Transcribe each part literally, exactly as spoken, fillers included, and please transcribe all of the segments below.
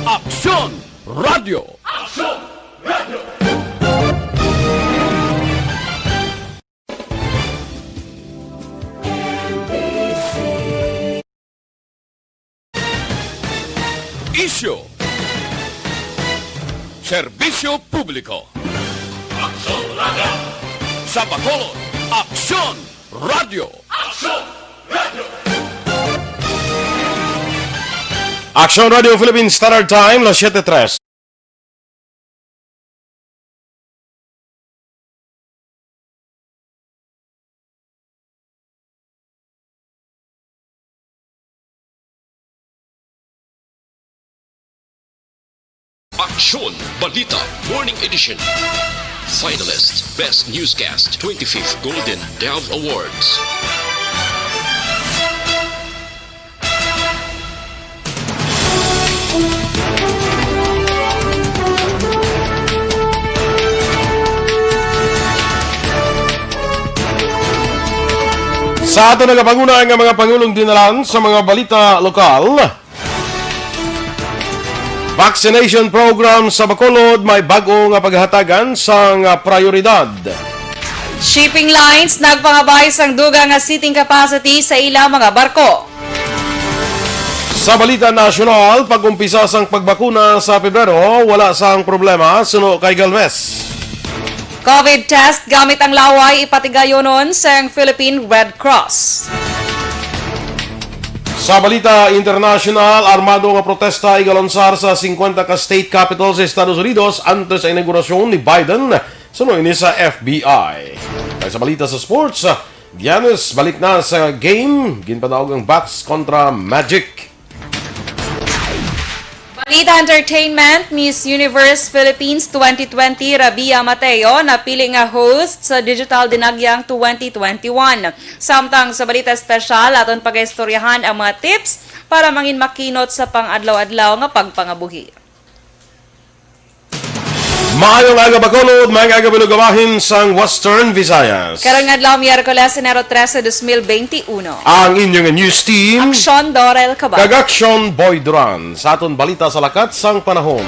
Aksyon Radio. Aksyon Radio. Isyu. Serbisyo publiko. Aksyon Radio. Sa Bacolod, Aksyon Radio. Aksyon Radio. Aksyon Radio Philippine Standard Time, las siete tres. Aksyon Balita Morning Edition. Finalist Best Newscast twenty-fifth Golden Dove Awards. Sa aton nagapanguna nga mga pangulong dinalan sa mga balita lokal, vaccination program sa Bacolod may bag-o nga paghatagan sang prioridad. Shipping lines nagpangabay sang dugang nga seating capacity sa ila mga barko. Sa balita nasyonal, pag-umpisa sang pagbakuna sa Pebrero, wala sang problema, suno kay Galvez. COVID test gamit ang laway, ipatigayonon sang Philippine Red Cross. Sa balita internasyonal, armado nga protesta igalonsar sa singkwenta ka state capitals sa Estados Unidos antes sa inaugurasyon ni Biden, suno ini sa F B I. Kag sa balita sa sports, Giannis balik na sa game, ginpadaog ang Bucks kontra Magic. Balita Entertainment, Miss Universe Philippines twenty twenty, Rabia Mateo, napili nga host sa Digital Dinagyang twenty twenty-one. Samtang sa balita espesyal, aton pagaistoryahan ang mga tips para mangin makinot sa pang-adlaw-adlaw nga pagpangabuhi. Maayong aga, Bacolod, maayong aga, Balugabahin sang Western Visayas. Karong adlaw, Miyerkules, Enero trese, dos mil benti uno. Ang inyong news team, Aksyon Dorel Cabal. Kag Aksyon Boy Duran. Sa aton balita sa lakat sang panahon.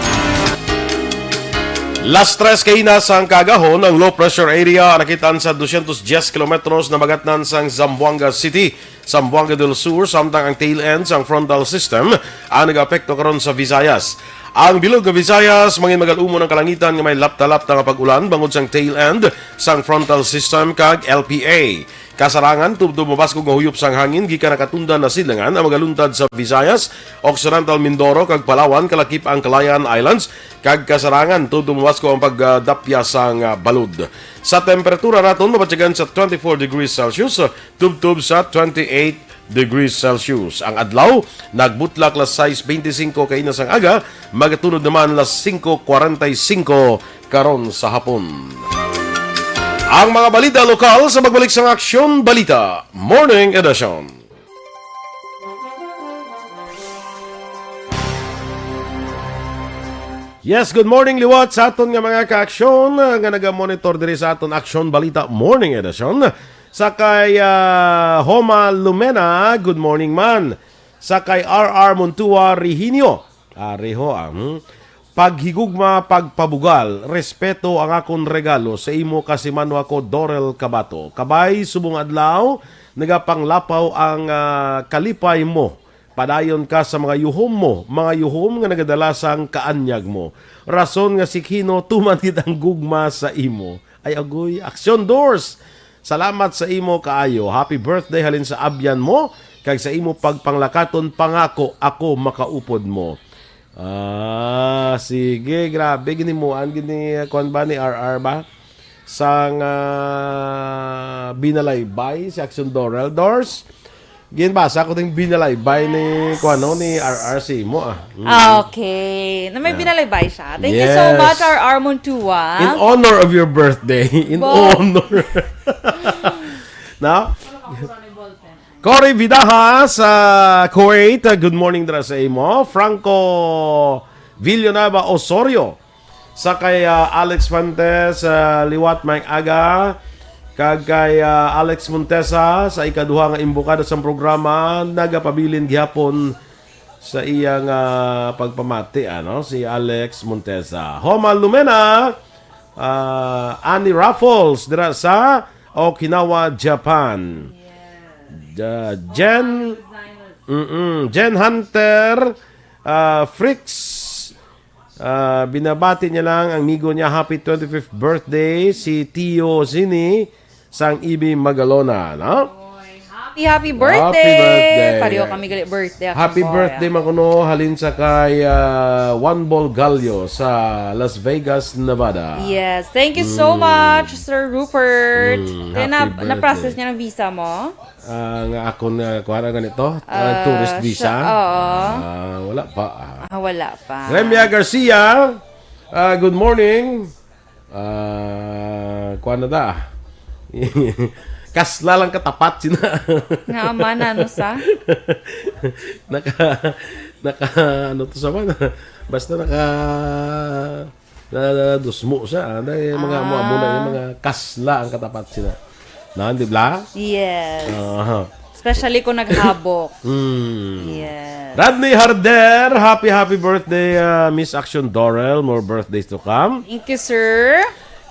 Las tres kaina sang kaagahon, ang low pressure area nakit-an sa dosyentos dyes kilometros na magatnan sang Zamboanga City, Zamboanga del Sur, samtang ang tail end sang frontal system ang nagaapekto karon sa Visayas. Ang bilog nga Visayas, mangin magal-umon ang kalangitan nga may lapta-lapta nga pag-ulan bangod sang tail end sang frontal system kag L P A. Kasarangan, tubtob mabaskog nga huyop sang hangin gikan nakatundan na sidlangan ang magaluntad sa Visayas, Occidental Mindoro kag Palawan, kalakip ang Kalayaan Islands, kag kasarangan, tubtob mabaskog ang pagdapya sang, ah, balod. Sa temperatura naton, mabatyagan sa twenty-four degrees Celsius, tubtob sa twenty-eight degrees Celsius. Ang adlaw, nagbutlak las sais benti singko kaina sang aga, magatunod naman las singko kwarenta y singko karon sa hapon. Ang mga balita lokal sa pagbalik sang Aksyon Balita Morning Edition. Yes, good morning liwat sa aton nga mga ka-aksyon, ah, nga naga-monitor diri sa aton Aksyon Balita Morning Edition. Sa kay, ah, Homa Lumena, good morning man. Sa kay R R Montua Rehinio, ah, Reho, ah, hmm. Paghigugma, pagpabugal, respeto ang akon regalo sa imo kasimanwa ko, Dorel Cabato. Kabay, subong adlaw, nagapanglapaw ang, ah, kalipay mo. Padayon ka sa mga yuhom mo, mga yuhom nga nagadala sang kaanyag mo. Rason nga sikhino tuman gid ang gugma sa imo. Ay agoy, Aksyon Dors! Salamat sa imo kaayo. Happy birthday halin sa abyan mo, kag sa imo pagpanglakaton, pangako ako makaupod mo. Ah, sige, grabe, ginimuan gini, kuwan ba, ni R R ba? Sang, ah, binalaybay si Aksyon Dorel Dors. Ginbasa ko ding binalaybay ni, kuwan, no, ni R R sa imo, ah. Mm. Ah, okay. Na may Yeah. binalaybay siya. Thank you so Yes. much, R R Montua. In honor of your birthday. In Bo- honor. No? Cory Vidaha sa Kuwait, uh, good morning dira sa imo. Franco Villanueva Osorio sa kay, uh, Alex Fuentes, uh, liwat may aga. Kag kay, uh, Alex Montesa sa ikaduha nga imbokado sang programa, nagapabilin gihapon sa iyang, ah, pagpamati, ano, si Alex Montesa. Homa Lumena, ah, Annie Raffles, dira sa Okinawa, Japan. Ja-, Jen, mm-mm, Jen Hunter, ah, Fricks, ah, binabati niya lang ang migo niya, happy twenty-fifth birthday, si Tio Zini sang Ibi Magalona, no? Oy, happy, happy Happy birthday! birthday! Pareho kami gali birthday, akong Happy boy. birthday man kuno halin sa kay, ah, Juan Bolgallo sa Las Vegas, Nevada. Yes, thank you so Mm. much, Sir Rupert. Mm, Kaya happy na, na-process birthday. niya ang visa mo? Ah, nga akon, ah, kuha na ganito, ah, Ah, tourist siya, visa. oo. Ah, wala pa, ah. Ah, wala pa. Remia Garcia, ah, good morning. Ah, kuha na da. Kasla lang katapat sina. Nga man, ano sa? Naka, naka, ano to sa man? Basta naka, na, na, dusmo siya. Ano yung mga, amo, amo na yung Ah. mga kasla ang katapat sina. Na, di ba? Yes. Aha. Especially kung naghabok. Mm. Yes. Rodney Harder, happy, happy birthday, ah, Miss Action Dorel. More birthdays to come. Thank you, sir.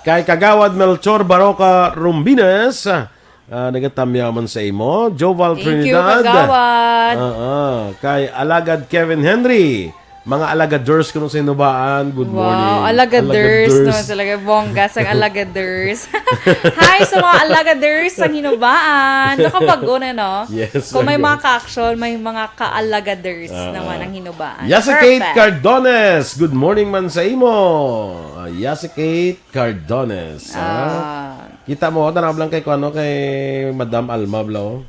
Kay Kagawad Melchor Baroca Rumbinas, ah, nagatamyaw man sa imo. Joval Thank you, Trinidad. Kagawad. Ah, ah. Kay Alagad Kevin Henry. Mga alagaders kuno sa Hinubaan, good Wow, morning. alagaders Alagaders. naman talaga. Bongga sang alagaders. Hi sa mga alagaders sang Hinubaan. Nakapag-una, no? Yes, Kung may ma'am. mga ka-action, may mga ka-alagaders Ah. naman ang Hinubaan. Yasa Kate Perfect. Cardones, good morning man sa imo. Ah, Yasa Kate Cardones, ah. Ah. Kita mo, tanawag lang kay, kuno, kay Madam Alma, bla, oh.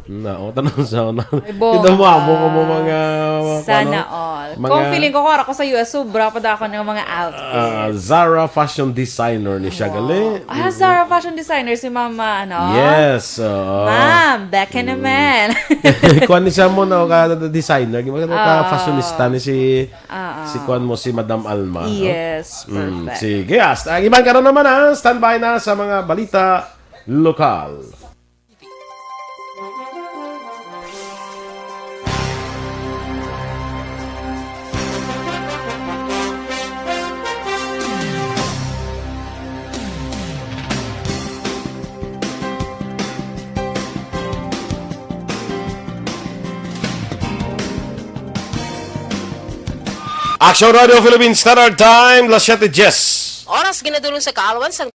Na, oh, tanong sa una. Ay, Kita mo, amo ko mo bongga. mga, mga, Sana kuno, all. mga Kung feeling ko, kung ako sa U S, sobra pa daw ako ng mga outfit. Ah, Zara fashion designer ni siya, Wow. gali. Ah, Mm. Zara fashion designer si Mama, ano? Yes, oo. Ma'am, back in a Mm. man. Kuan ni siya mo, no, ka designer. Gimana ka Ah. fashionista ni si, Ah, ah. si kuan mo, si Madam Alma, no? Yes, Mm, perfect. sige, ah, st-, ang iban karon naman, ah, standby na sa mga balita lokal. Action Radio Philippines Standard Time, las siete diez. Oras ginadulong sa kaalwan sang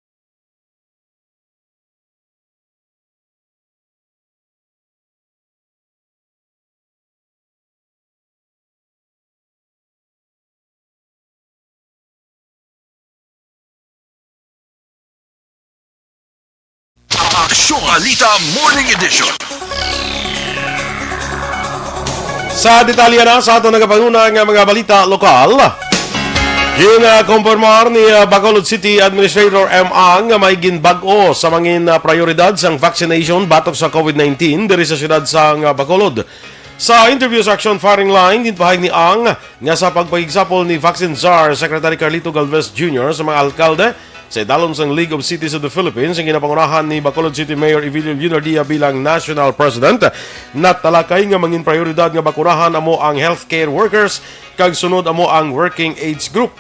Aksyon Balita Morning Edition. Sa detalye na sa aton nagapanguna nga mga balita lokal, ginakumpirmar ni, ah, Bacolod City Administrator M. Ang nga may ginbag-o sa mangin, ah, prioridad sang vaccination batok sa COVID nineteen diri sa siyudad sang, ah, Bacolod. Sa interview sa Action Firing Line, ginpahayag ni Ang nga sa pagpakigsapol ni Vaccine Czar Secretary Carlito Galvez Junior sa mga alkalde sa idalom sang League of Cities of the Philippines, ang ginapangunahan ni Bacolod City Mayor Evelio Leonardia bilang National President, natalakay nga mangin prioridad nga bakunahan amo ang healthcare workers kag sunod amo ang working age group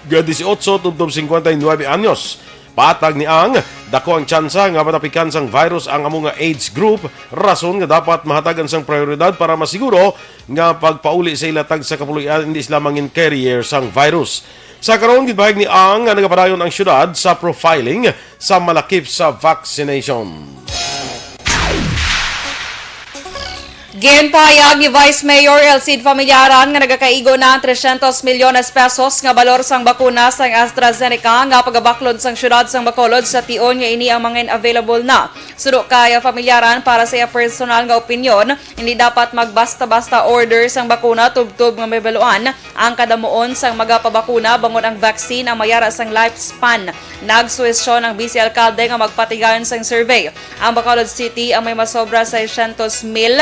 nga dieciocho tubtob cincuenta y nueve anyos. Patag ni Ang, dako ang tsansa nga matapikan sang virus ang amo nga age group, rason nga dapat mahatagan sang prioridad para masiguro nga pagpauli sa ila tagsa ka puloy-an hindi sila mangin carrier sang virus. Sa karon, ginpahayag ni Ang nga nagapadayon ang siyudad sa profiling sa malakip sa vaccination. Ginpahayag ni Vice Mayor Elcid Familiaran nga nagakaigo na ang trescientos milyones pesos nga balor sang bakuna sang AstraZeneca nga pagabaklod sang siyudad sang Bacolod sa tion nga ini ang mangin available na. Suno kay Familiaran, para sa iya personal nga opinyon, hindi dapat magbasta-basta order sang bakuna tubtob nga mabaluan ang kadamuon sang magapabakuna, bangod ang vaccine ang mayara sang lifespan. Nagsuhestyon ang Vice Alkalde nga magpatigayon sang survey ang Bacolod City ang may masobra seiscientos mil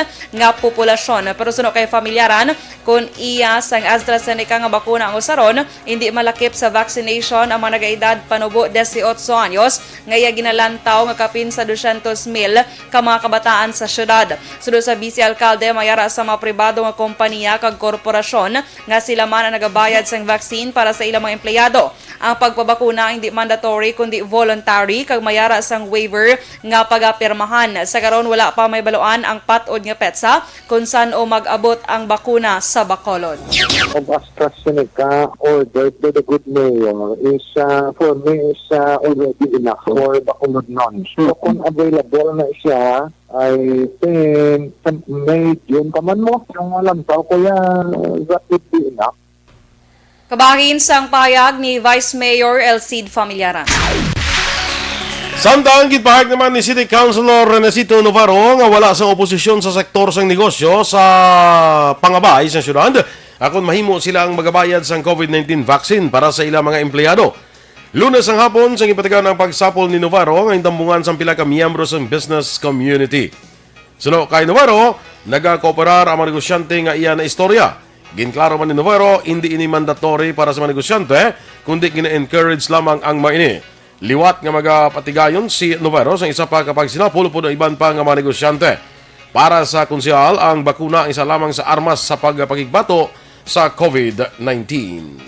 populasyon. Pero suno kay Familyaran, kun iya sang AstraZeneca nga bakuna ang usaron, hindi malakip sa vaccination ang mga nagaedad panubo dieciocho anyos nga iya ginalantaw nga kapin sa dosyentos mil ka mga kabataan sa syudad. Suno sa Vice Alkalde, may ara sa mga pribado nga kompanya kag korporasyon nga sila man ang nagabayad sang vaccine para sa ilang mga empleyado. Ang pagpabakuna hindi mandatory kundi voluntary kag may ara sang waiver nga pagapirmahan. Sa karon, wala pa may baluan ang pat-od nga petsa kung san-o mag-abot ang bakuna sa Bacolod. Of AstraZeneca ordered by the good mayor is, uh, for me, is, uh, already enough for Bacolodnon. So, kung available na siya, I think, sa May, June pa man mo, yung alam ko, kaya that would be enough. Kabahin sang pahayag ni Vice Mayor El Cid Familiaran. Samtang ginpahayag naman ni City Councilor Renesito Navarro nga wala sang oposisyon sa sektor sang negosyo sa pangabay sa syudad, akon mahimo sila ang magabayad sang COVID nineteen vaccine para sa ilang mga empleyado. Lunes ang hapon, sang ipatigayon ang pagsapol ni Navarro nga hintambungan sang pila ka miyembro sang business community. Suno kay Navarro, nagakooperar ang mga negosyante nga iya na istorya. Ginklaro man ni Navarro, hindi ini mandatory para sa mga negosyante, kundi gina-encourage lamang ang mga ini. Liwat nga magapatigayon si Navarro sa isa pa ka pagsinapol upod ang iban pa nga mga negosyante. Para sa konsehal, ang bakuna ang isa lamang sa armas sa pagpakigbato sa COVID nineteen.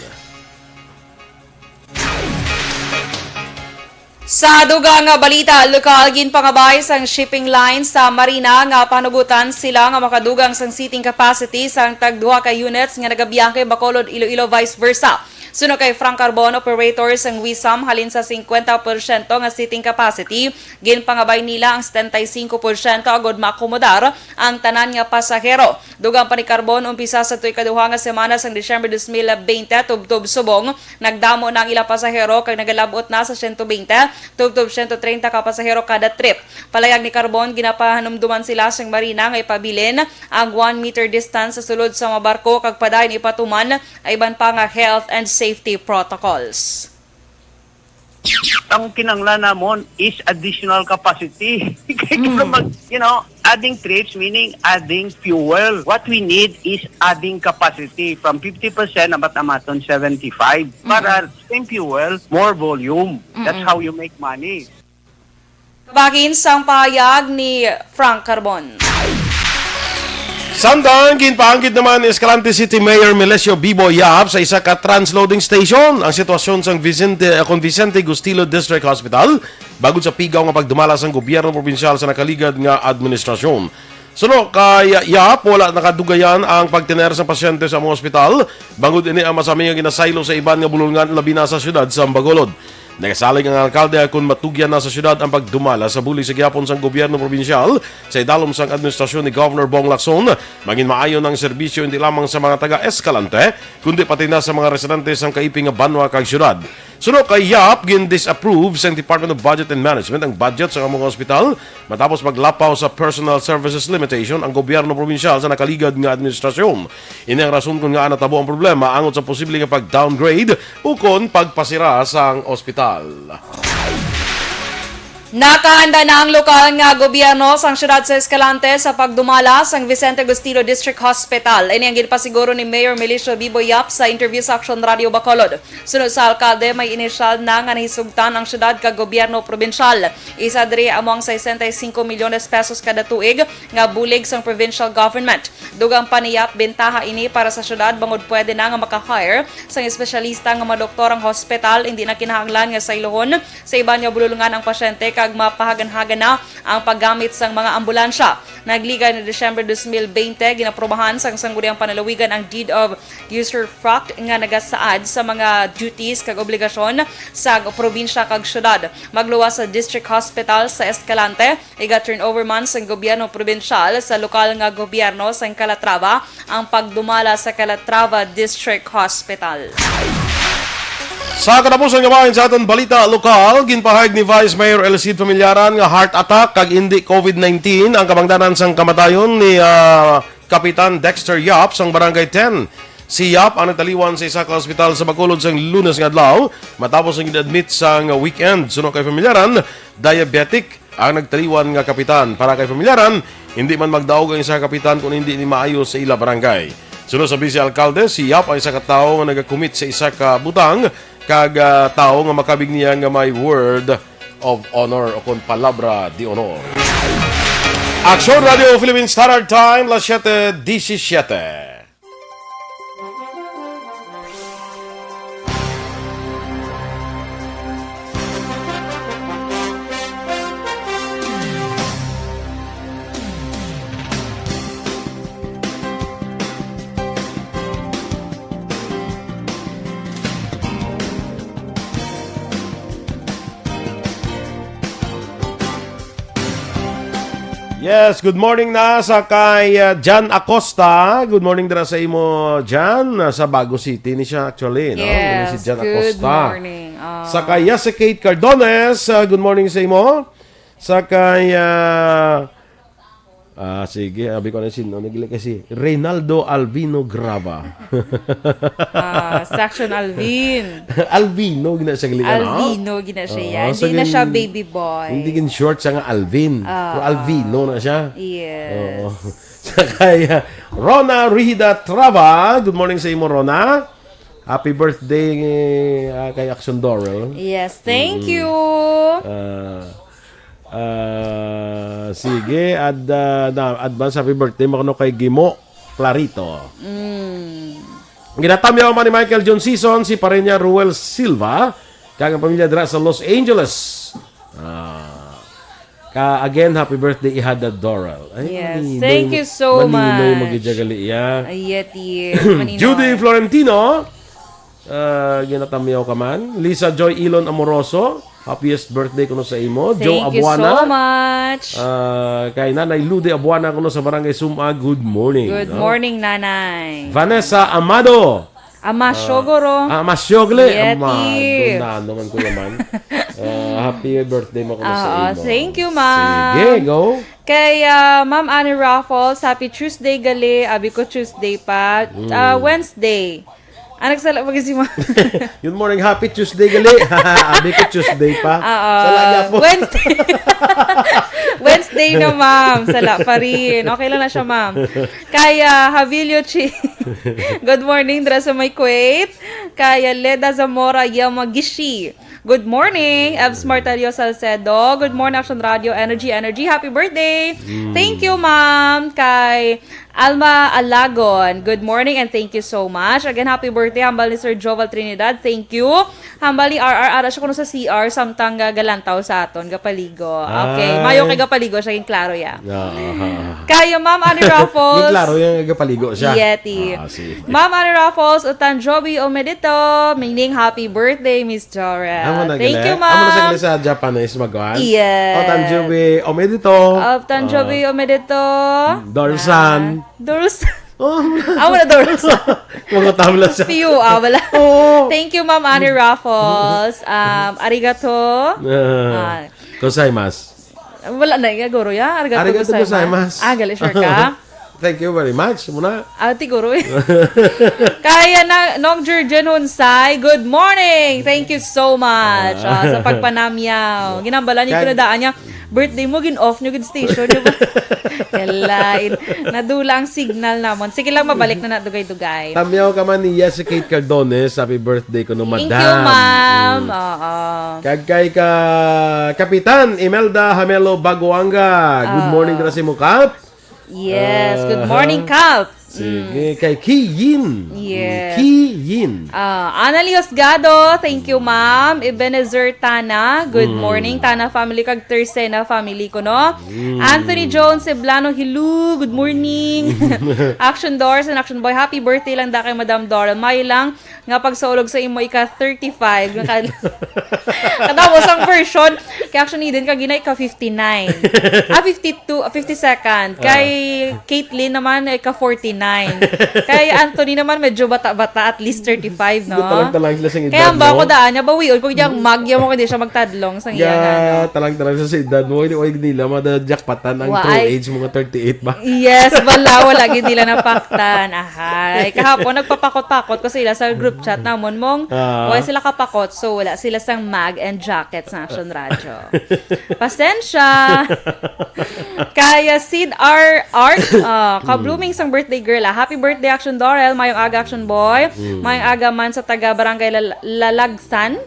Sa dugang nga balita, lokal, ginpangabay sang shipping line sa Marina nga panugutan sila nga makadugang sang seating capacity sang tagduha ka units nga nagabiyahe Bacolod, Iloilo, vice versa. Suno kay Frank Carbon, operator sang WISAM, halin sa singkwenta porsyento nga seating capacity, ginpangabay nila ang setenta y cinco porsyento agod maakomodar ang tanan nga pasahero. Dugang pa ni Carbon, umpisa sa tuig kaduha nga semana sang Disyembre dos mil bente, tubtob subong, nagdamo na ang ilang pasahero kag nagalab-ot na sa siyento bente tubtob siyento treinta ka pasahero kada trip. Palayag ni Carbon, ginapahanumduman sila sang Marina nga ipabilin ang one meter distance sa sulod sa mga barko kag padayon ipatuman ang iban pa nga health and safety protocols. Ang kinanglan namon is additional capacity. Kay Mm. mag, you know, adding trips, meaning adding fuel. What we need is adding capacity from fifty percent amat amaton seventy-five. Para same fuel, more volume. That's Mm-mm. how you make money. Kabahin sang pahayag ni Frank Carbon. Samtang ginpaanggid naman ni Escalante City Mayor Melesio Bibo Yap sa isa ka transloading station ang sitwasyon sang Vicente, uh, Vicente Gustilo District Hospital bangod sa pigaw nga pagdumala sang gobyerno probinsyal sa nakaligad nga administrasyon. Suno kay Yap, wala nakadugayan ang pagtener sang pasyente sa among ospital bangod ini ang masami nga ginasaylo sa iban nga bulungan labi na sa siyudad sa Bacolod. Nagasalig ang alkalde kon matugyan na sa siyudad ang pagdumala sa bulig sa gihapon sang gobyerno probinsyal sa idalom sang administrasyon ni Governor Bong Lacson. Mangin maayo na ang serbisyo hindi lamang sa mga taga Escalante, kundi pati na sa mga residente sang kaiping nga banwa kag siyudad. Suno kay Yap, gin-disapprove sang Department of Budget and Management ang budget sa among ospital matapos maglapaw sa personal services limitation ang gobyerno probinsyal sa nakaligad nga administrasyon. Ini ang rason kon ngaa natabo ang problema angot sa posible nga pag-downgrade ukon pagpasira sang ospital. Nakahanda na ang lokal nga gobyerno sang siyudad sa Escalante sa pagdumala sang Vicente Agustino District Hospital. Ini ang ginpasiguro ni Mayor Melesio Bibo Yap sa interview sa Aksyon Radio Bacolod. Suno sa alkalde, may inisyal na nga nahisugtan ang siyudad kag gobyerno probinsyal. Isa diri amo ang sesenta y cinco milyones pesos kada tuig nga bulig sang provincial government. Dugang pa ni Yap, bentaha ini para sa siyudad bangod pwede na nga maka-hire sang espesyalista nga mga doktor ang hospital, hindi na kinahanglan nga saylohon sa iban nga bululngan ang pasyente kag mapahaganhagan na ang paggamit sang mga ambulansya. Nagligad nga Disyembre dos mil bente, ginaprobahan sang Sangguniang Panlalawigan ang Deed of Usufruct nga nagasaad sa mga duties kag obligasyon sa probinsya kag syudad. Magluwas sa District Hospital sa Escalante, iga-turnover man sang gobyerno probinsyal sa lokal nga gobyerno sang Calatrava ang pagdumala sa Calatrava District Hospital. Sa katapusan nga bahin sa aton balita lokal, ginpahayag ni Vice Mayor El Cid Familiaran nga heart attack kag indi COVID nineteen ang kabangdanan sang kamatayon ni, ah, Kapitan Dexter Yap sang Barangay ten. Si Yap ang nagtaliwan sa isa ka ospital sa Bacolod sang Lunes nga adlaw matapos ang gin-admit sang weekend. Suno kay Familiaran, diabetic ang nagtaliwan nga kapitan. Para kay Familiaran, Hindi man magdaog ang isa ka kapitan kon hindi ni maayo sa ila barangay. Suno sa Vice Alkalde, si Yap ang isa ka tawo nga nagakumit sa isa ka butang kag, ah, tawo nga makabig niya nga may word of honor o kon palabra de honor. Aksyon Radio Philippine Standard Time, las siete disisiete. Yes, good morning na sa kay, uh, Jan Acosta. Good morning dira sa imo, Jan. Sa Bago City ni siya actually, no? Ini si Yes, Jan good Acosta. morning. Ah. Sa kay Yasa Kate Cardones, uh, good morning sa imo. Sa kay, uh, ah, sige, abi ko na sin-, ano, gila kasi, Reynaldo Alvino Grava. Ah, Section Alvin. Alvino, gina siya gali, ano? Alvino, gina siya Oo, yan. so Hindi na siya gin-, baby boy. hindi gin short siya nga Alvin. Ah, Pero Alvino na siya. Yes. Oo. Sa kay, ah, Rona Rihida Trava. Good morning sa imo, Rona. Happy birthday, ah, kay Action Doral. Yes, thank Mm. you. Ah, ah, sige, ad-, ah, na, advance happy birthday mo kuno kay Gimo Clarito. Mm. Ginatamyaw man ni Michael John Season, si parenya Ruel Silva, kag ang pamilya dira sa Los Angeles. Ah, ka, again, happy birthday, Ihada Doral. Ay, Yes, maninoy thank mo-, you so maninoy much. mo gid siya gali, ya. Ay, yeti. Maninoy. Judy Florentino, ah, ginatamyaw ka man. Lisa Joy Ilon Amoroso, happiest birthday kuno sa imo. Joe Thank you Abuana. so much. Ah, kay Nanay Ludi Abuana kuno sa Barangay Suma, good morning, Good no? morning, Nanay. Vanessa Amado. Amasyo, Ah, guro. ah, amasyo, gali. Yeti. Amado, na naman ko naman. Ah, happy birthday mo kuno sa Oo, imo. thank you, ma'am. Sige, go. Kay, ah, Ma'am Annie Raffles, happy Tuesday, gali. Abi ko Tuesday pa. Mm. Ah, Wednesday. Ah, nagsala pa si ma'am. Good morning, happy Tuesday, gali. Abi ko Tuesday pa. Oo. Sala niya po. Wednesday. Wednesday na, ma'am. Sala pa rin. Okay lang na siya, ma'am. Kay, ah, Havilio Chi. Good morning, dira sa may Kuwait. Kay, ah, Leda Zamora Yamagishi. Good morning, Evs Martelio Salcedo. Good morning, Action Radio. Energy, energy. Happy birthday. Mm. Thank you, ma'am. Kay Alma Alagon. Good morning and thank you so much. Again, happy birthday. Hambal ni Sir Joval Trinidad. Thank you. Hambal ni R R, ara siya kuno sa C R, samtang ga-, galantaw sa aton, gapaligo. Okay, Ah. mayo kay gapaligo siya, yung klaro ya. Ah, ah, ah. Kayo, Ma'am Annie Raffles. Yung klaro yung gapaligo siya. Yeti. Ah, sige. Ma'am Annie Raffles, Utan Joby Omedito, meaning happy birthday, Miss Jorel. Amo na Thank gila. you, Amo na sa ma'am. gila sa Japanese, magkuhan? Yes. Utan Joby Omedito. Utan Joby Ah. Omedito. Dorsan. Ah, Dorsan. Oh, Amo na, Dorsan. Mga tabla siya. Piyo, ah, wala. Oo. Thank you, Ma'am Annie Raffles. Um, arigato. Ah. Ah. Gozaimasu. Wala na, iya, guro, ya. Arigato Arigato gozaimasu. gozaimasu. Ah, gali, sure ka? Thank you very much. Muna. Ah, ti guro, eh. Kaya na, Nong Jurgen Hunsay, good morning. Thank you so much, Ah. ah, sa pagpanamyaw. Ginambalan niyo Kag- pinadaan niya. Birthday mo, gin-off nyo, gin-station nyo ba? Kalain. Nadula ang signal namon. Sige lang, mabalik na na, dugay-dugay. Tamyaw ka man ni Yes, si Kate Cardones. Happy birthday kuno, Thank madam. you, ma'am. Mm. Oo. Kag kay ka, Kapitan Imelda Hamelo Baguanga. Good Ah. morning, dira si Mukap. Yes. Good Aha. morning, Kap. Sige, Mm. kay Kiyin. Yes. Kiyin. Ah, Annalie Osgado, thank you, ma'am. Ebenezer Tana, good Mm. morning. Tana family kag Tercena family ko, no? Mm. Anthony Jones Ceblano, hello, good morning. Action Doors and Action Boy, happy birthday lang da kay Madam Doral. Mayo lang nga pagsaulog sa imo ika thirty-five. Naka-, katapos ang version, kay Action Eden, kagina ika fifty-nine. Ah, fifty-two, ah, fifty-second. Kay Ah. Caitlyn naman, ika forty-nine. Kay Anthony naman, medyo bata-bata, at least thirty-five, no? Talang-talang sila sa edad, Kaya ang bako no? daan niya, bawion ko diyang mag, yaw mo, hindi siya magtadlong sa iya nga, Nga, no? talang-talang sa edad mo, hindi, oy, nila, mada-jackpotan ang Wa, true ay. age, mga thirty-eight ba? Yes, wala, wala, gid nila napaktan. Ahay, kahapon, nagpapakot-pakot ko sila sa group chat namon, mong, Ah. wala sila kapakot, so wala sila sang mag and jacket sa Action Radio. Pasensya! Kaya Sid R Art, ah, ka-blooming sang birthday girl, ah. Happy birthday, Action Dorel. Mayong aga, Action Boy. Mm. Mayong aga man sa taga Barangay Lal-, Lalagsan,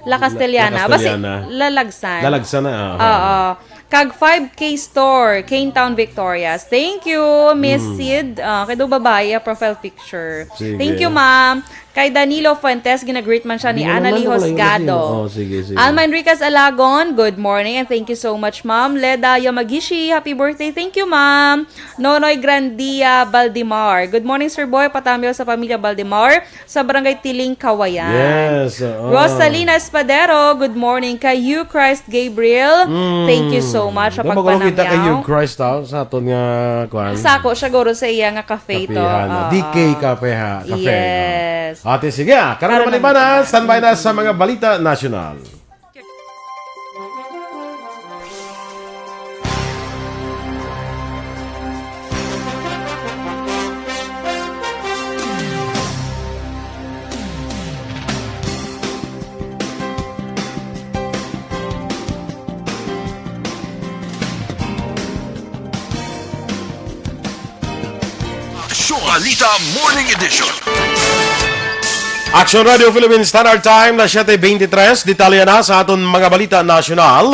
La La-, Castellana. La Basi, Castellana. Lalagsan. Lalagsan na, ah, Oo. ah. Kag five K Store, Cane Town, Victorias. Thank you, Miss Mm. Sid. Ah, kay do babae, ah, profile picture. Sige. Thank you, ma'am. Kay Danilo Fuentes, ginagreet man siya ni Hindi naman Annalie lang pala yung Hosgado. Latino. Oh, sige, sige. Alma Enriquez Alagon, good morning and thank you so much, ma'am. Leda Yamagishi, happy birthday. Thank you, ma'am. Nonoy Grandia Baldemar, good morning, Sir Boy. Patamyo sa pamilya Baldemar sa Barangay Tiling, Kawayan. Yes, oo. Rosalina Espadero, good morning. Kay You Christ Gabriel, Mm. thank you so much sa Dapat ko pagpanamyaw. Kita kay You Christ, ah, sa aton nga, kwan. Sa ako, siya guro sa iya nga cafe to. Kapehan, ah. Oo. D K Cafe, ha? Cafe, Yes. ah. Ate, sige, ah. Karon Karon naman, naman, iba na. Standby na sa mga balita nasyonal. Aksyon Balita Morning Edition. Action Radio Philippines Standard Time na siyete beintitrés. Detalye na sa aton mga balita nasyonal.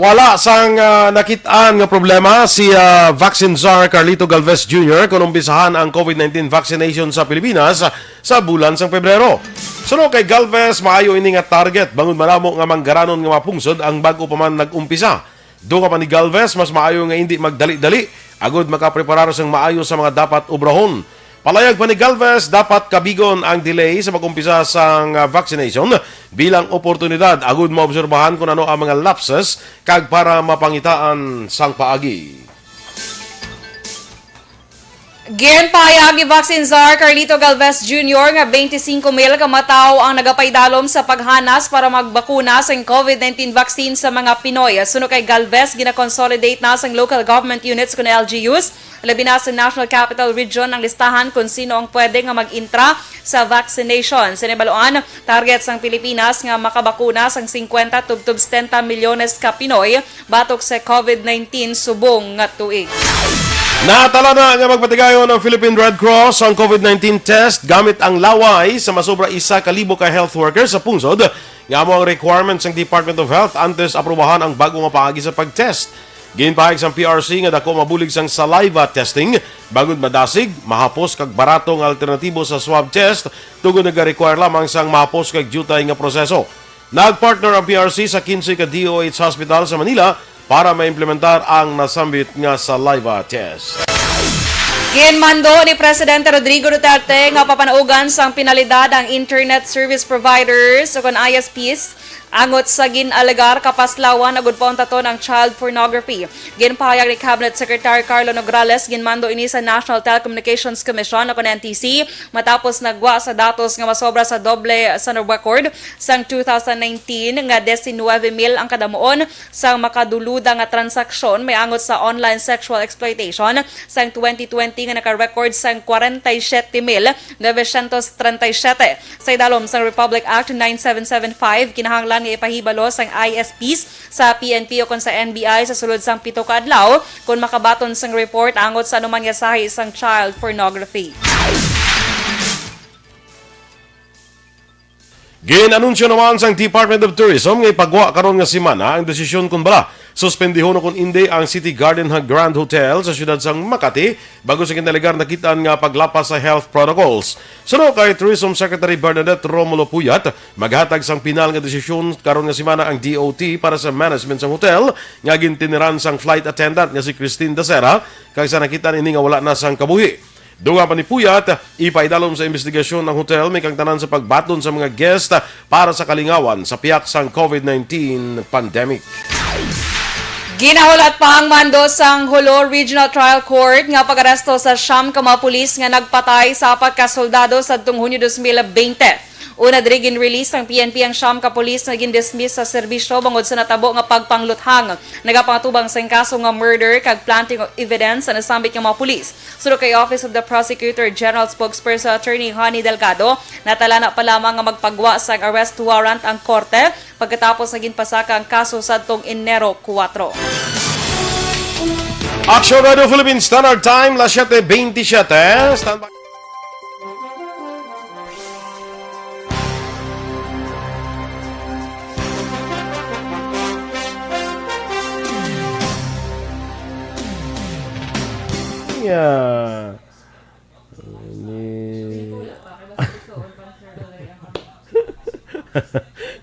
Wala sang, ah, nakit-an nga problema si, ah, Vaccine Czar Carlito Galvez Junior kon umpisahan ang COVID nineteen vaccination sa Pilipinas sa bulan sang Pebrero. Suno kay Galvez, maayo ini nga target bangod malamo nga manggaranon nga mapungsod ang bag-o pa man nag-umpisa. Dugang pa ni Galvez, mas maayo nga indi magdali-dali agud makapreparar sang maayo sa mga dapat obrahon. Palayag pa ni Galvez, dapat kabigon ang delay sa pag-umpisa sang, ah, vaccination bilang oportunidad agud maobserbahan kon ano ang mga lapses kag para mapangitaan sang paagi. Ginpahayag ni Vaccine Czar Carlito Galvez Junior nga twenty-five mil ka matawo ang nagapaidalom sa paghanas para magbakuna sang COVID nineteen vaccine sa mga Pinoy. Suno kay Galvez, gina-consolidate na sang local government units kun L G Us, labi na sa National Capital Region, ang listahan kun sino ang pwede nga mag-intra sa vaccination. Sini bal-an, target sang Pilipinas nga makabakuna sang fifty tubtob setenta milyones ka Pinoy batok sa COVID nineteen subong nga tuig. Natala na nga magpatigayon ang Philippine Red Cross ang COVID nineteen test gamit ang laway sa masobra isa ka libo ka health workers sa pungsod nga amo ang requirement sang Department of Health antes aprobahan ang bag-o nga paagi sa pag-test. Ginpahayag sang P R C nga dako mabulig sang saliva testing bangod madasig, mahapos kag barato nga alternatibo sa swab test tungod nagarequire lamang sang mahapos kag diutay nga proseso. Nagpartner ang P R C sa kinse ka D O H hospital sa Manila para maimplementar ang nasambit nga saliva test. Ginmando ni Presidente Rodrigo Duterte nga papanaugan sang penalidad ang internet service providers o kon I S Ps angot sa gin-alegar kapaslawan agud pauntaton ang child pornography. Ginpahayag ni Cabinet Secretary Carlo Nograles, ginmando ini sa National Telecommunications Commission o kon N T C matapos nagwa sa datos nga masobra sa doble sa record sang two thousand nineteen nga diecinuebe mil ang kadamuon sang makaduluda nga transaksyon may angot sa online sexual exploitation sang twenty twenty nga naka-record sang forty-seven mil novecientos treinta y siete. Sa idalom sang Republic Act nine seven seven five, kinahanglan nga ipahibalo sang I S Ps sa P N P o kon sa N B I sa sulod sang pito ka adlaw kon makabaton sang report angot sa anuman nga sahi sang child pornography. Gin-anunsyo naman sang Department of Tourism nga ipagwa karon nga semana ang desisyon kon bala suspendihon o kon indi ang City Garden ha-, Grand Hotel sa siyudad sang Makati bangod sa ginalegar nakit-an nga paglapas sa health protocols. Suno kay Tourism Secretary Bernadette Romulo Puyat, maghatag sang pinal nga desisyon karon nga semana ang D O T para sa management sang hotel nga ginteneran sang flight attendant nga si Christine Dacera, kag sa nakit-an ini nga wala na sang kabuhi. Dugang pa ni Puyat, ipaidalom sa imbestigasyon ang hotel may kang tanan sa pagbaton sa mga guest para sa kalingawan sa piyak sang COVID nineteen pandemic. Ginahulat pa ang mando sang Jolo Regional Trial Court nga pag-aresto sa siyam ka mga pulis nga nagpatay sa apat ka soldado sadtong Hunyo dos mil bente. Una diri, gin-release sang P N P ang siyam ka pulis nga gin-dismiss sa serbisyo bangod sa natabo nga pagpangluthang. Nagapangatubang sang kaso nga murder kag planting of evidence ang nasambit nga mga pulis. Suno kay Office of the Prosecutor General Spokesperson Attorney Honey Delgado, natalana pa lamang nga magpagwa sang arrest warrant ang korte pagkatapos nga ginpasaka ang kaso sadtong Enero kuwatro. Action Radio Philippine Standard Time, las siete veintisiete. Standby. Yeah. Ni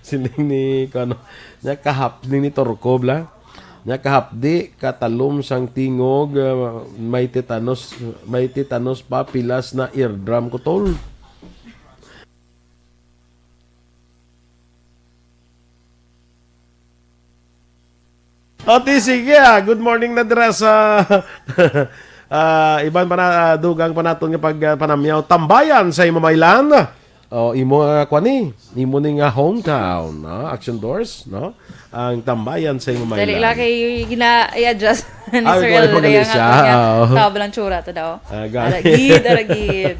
sining ni, kano, nya kahap, sining ni Torco, bla? Nya kahapdi, katalom sang tingog, ah, may tetanus, may tetanus pa, pilas na eardrum ko, tol. Ati, sige, ah. Good morning na dira sa, ah, iban pa na, ah, dugang pa naton nga pag, ah, panamyaw. Tambayan sa imo, Maylan. Oh, imo nga kwan ni, imo ni nga hometown, no? Action Doors, no? Ang Tambayan sa imo, Maylan. Dali lang kay gina-i-adjust ni Ah, Sir ikaw El ang Rey ang siya. Ato niya. Oo. Tawag lang tsura to daw. Ah, gali. Aragid, aragid.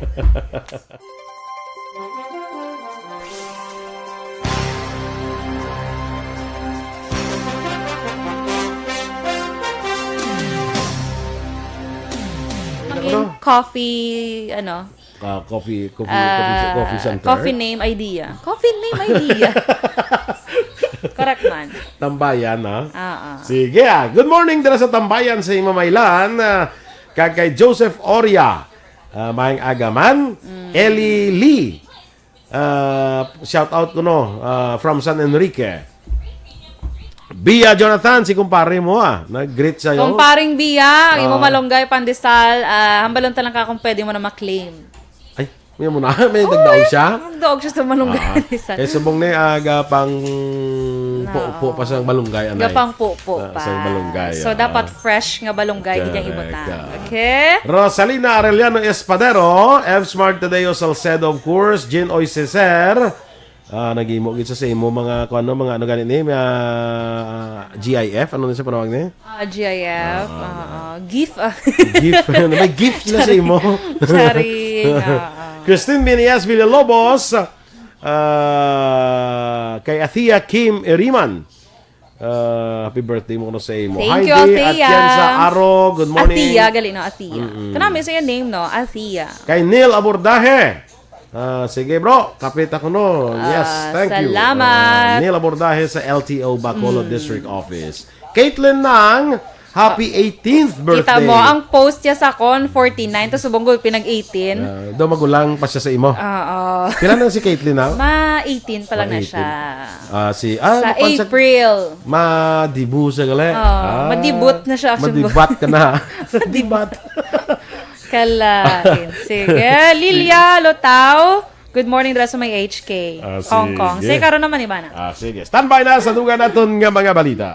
Ano? Coffee, ano? Ah, coffee, coffee, coffee, Ah, coffee center. Coffee name idea. Coffee name idea. Correct man. Tambayan, ha? Oo. Sige, ah. Good morning dira sa Tambayan sa imo, Maylan. Ah, kag kay Joseph Oria. Ah, maayong aga man. Mm. Ellie Lee. Ah, shout out ko, no, ah, from San Enrique. Bia Jonathan, si kumpare mo, ah, nag-greet sa'yo. Kumparing Bia, ang imo Ah. malunggay pandesal, ah, hambalon ta lang ka kung pwede mo na ma-claim. Ay, may mo na, may nagdaog siya? Nagdaog siya sa malunggay Ah, pandesal. Kay subong ni, ah, gapang Oo. pupo pa sa malunggay, anay. Gapang pupo Ah, pa. sa malunggay, So, ah. dapat fresh nga malunggay, di niya Correct, ibutang. ah. Okay? Rosalina Arellano Espadero, F Smart Tadeo Salcedo, of course, Jean Oy Ceser. Ah, nag-imo gid sa, sa imo mga, kung ano, mga ano gani ni, mga G I F, ano na siya panawag ni? Ah, G I F, Ah, oo. GIF, ah. GIF. May GIF na sa imo. Charing, oo. Christine Minias Villalobos, ah, kay Athea Kim Iriman. Ah, happy birthday mo kuno sa imo. Thank Hi, you, Di, Althea. Atienza Aro. Good morning. Althea, gali, no? Althea. Mm-mm. Kanami sa iyang name, no? Althea. Kay Neil Abordahe. Ah, sige, bro. Kapit ako, no? Yes, Ah, thank you. salamat. Ah, Neil Abordahe sa L T O Bacolod Mm. District Office. Caitlin Nang, happy eighteenth birthday. Kita mo, ang post niya sa kon, forty-nine. Tapos subong ko, pinag-eighteen. Ah, daw magulang pa siya sa imo. Oo. Pila na si Caitlin, ha? Ma eighteen pa lang na Ma eighteen. siya. Ah, si, ah, Sa napansa-, April. Madibu siya gali. Oh, Ah, madibot na siya, actually. Madibat ka na. Madibat. Kalain. Sige. Lilia Lotao. Good morning, dira sa may H K. Ah, Hong Kong. sige. Sige, karon naman, iba na. Ah, sige. Standby na sa dugang naton nga mga balita.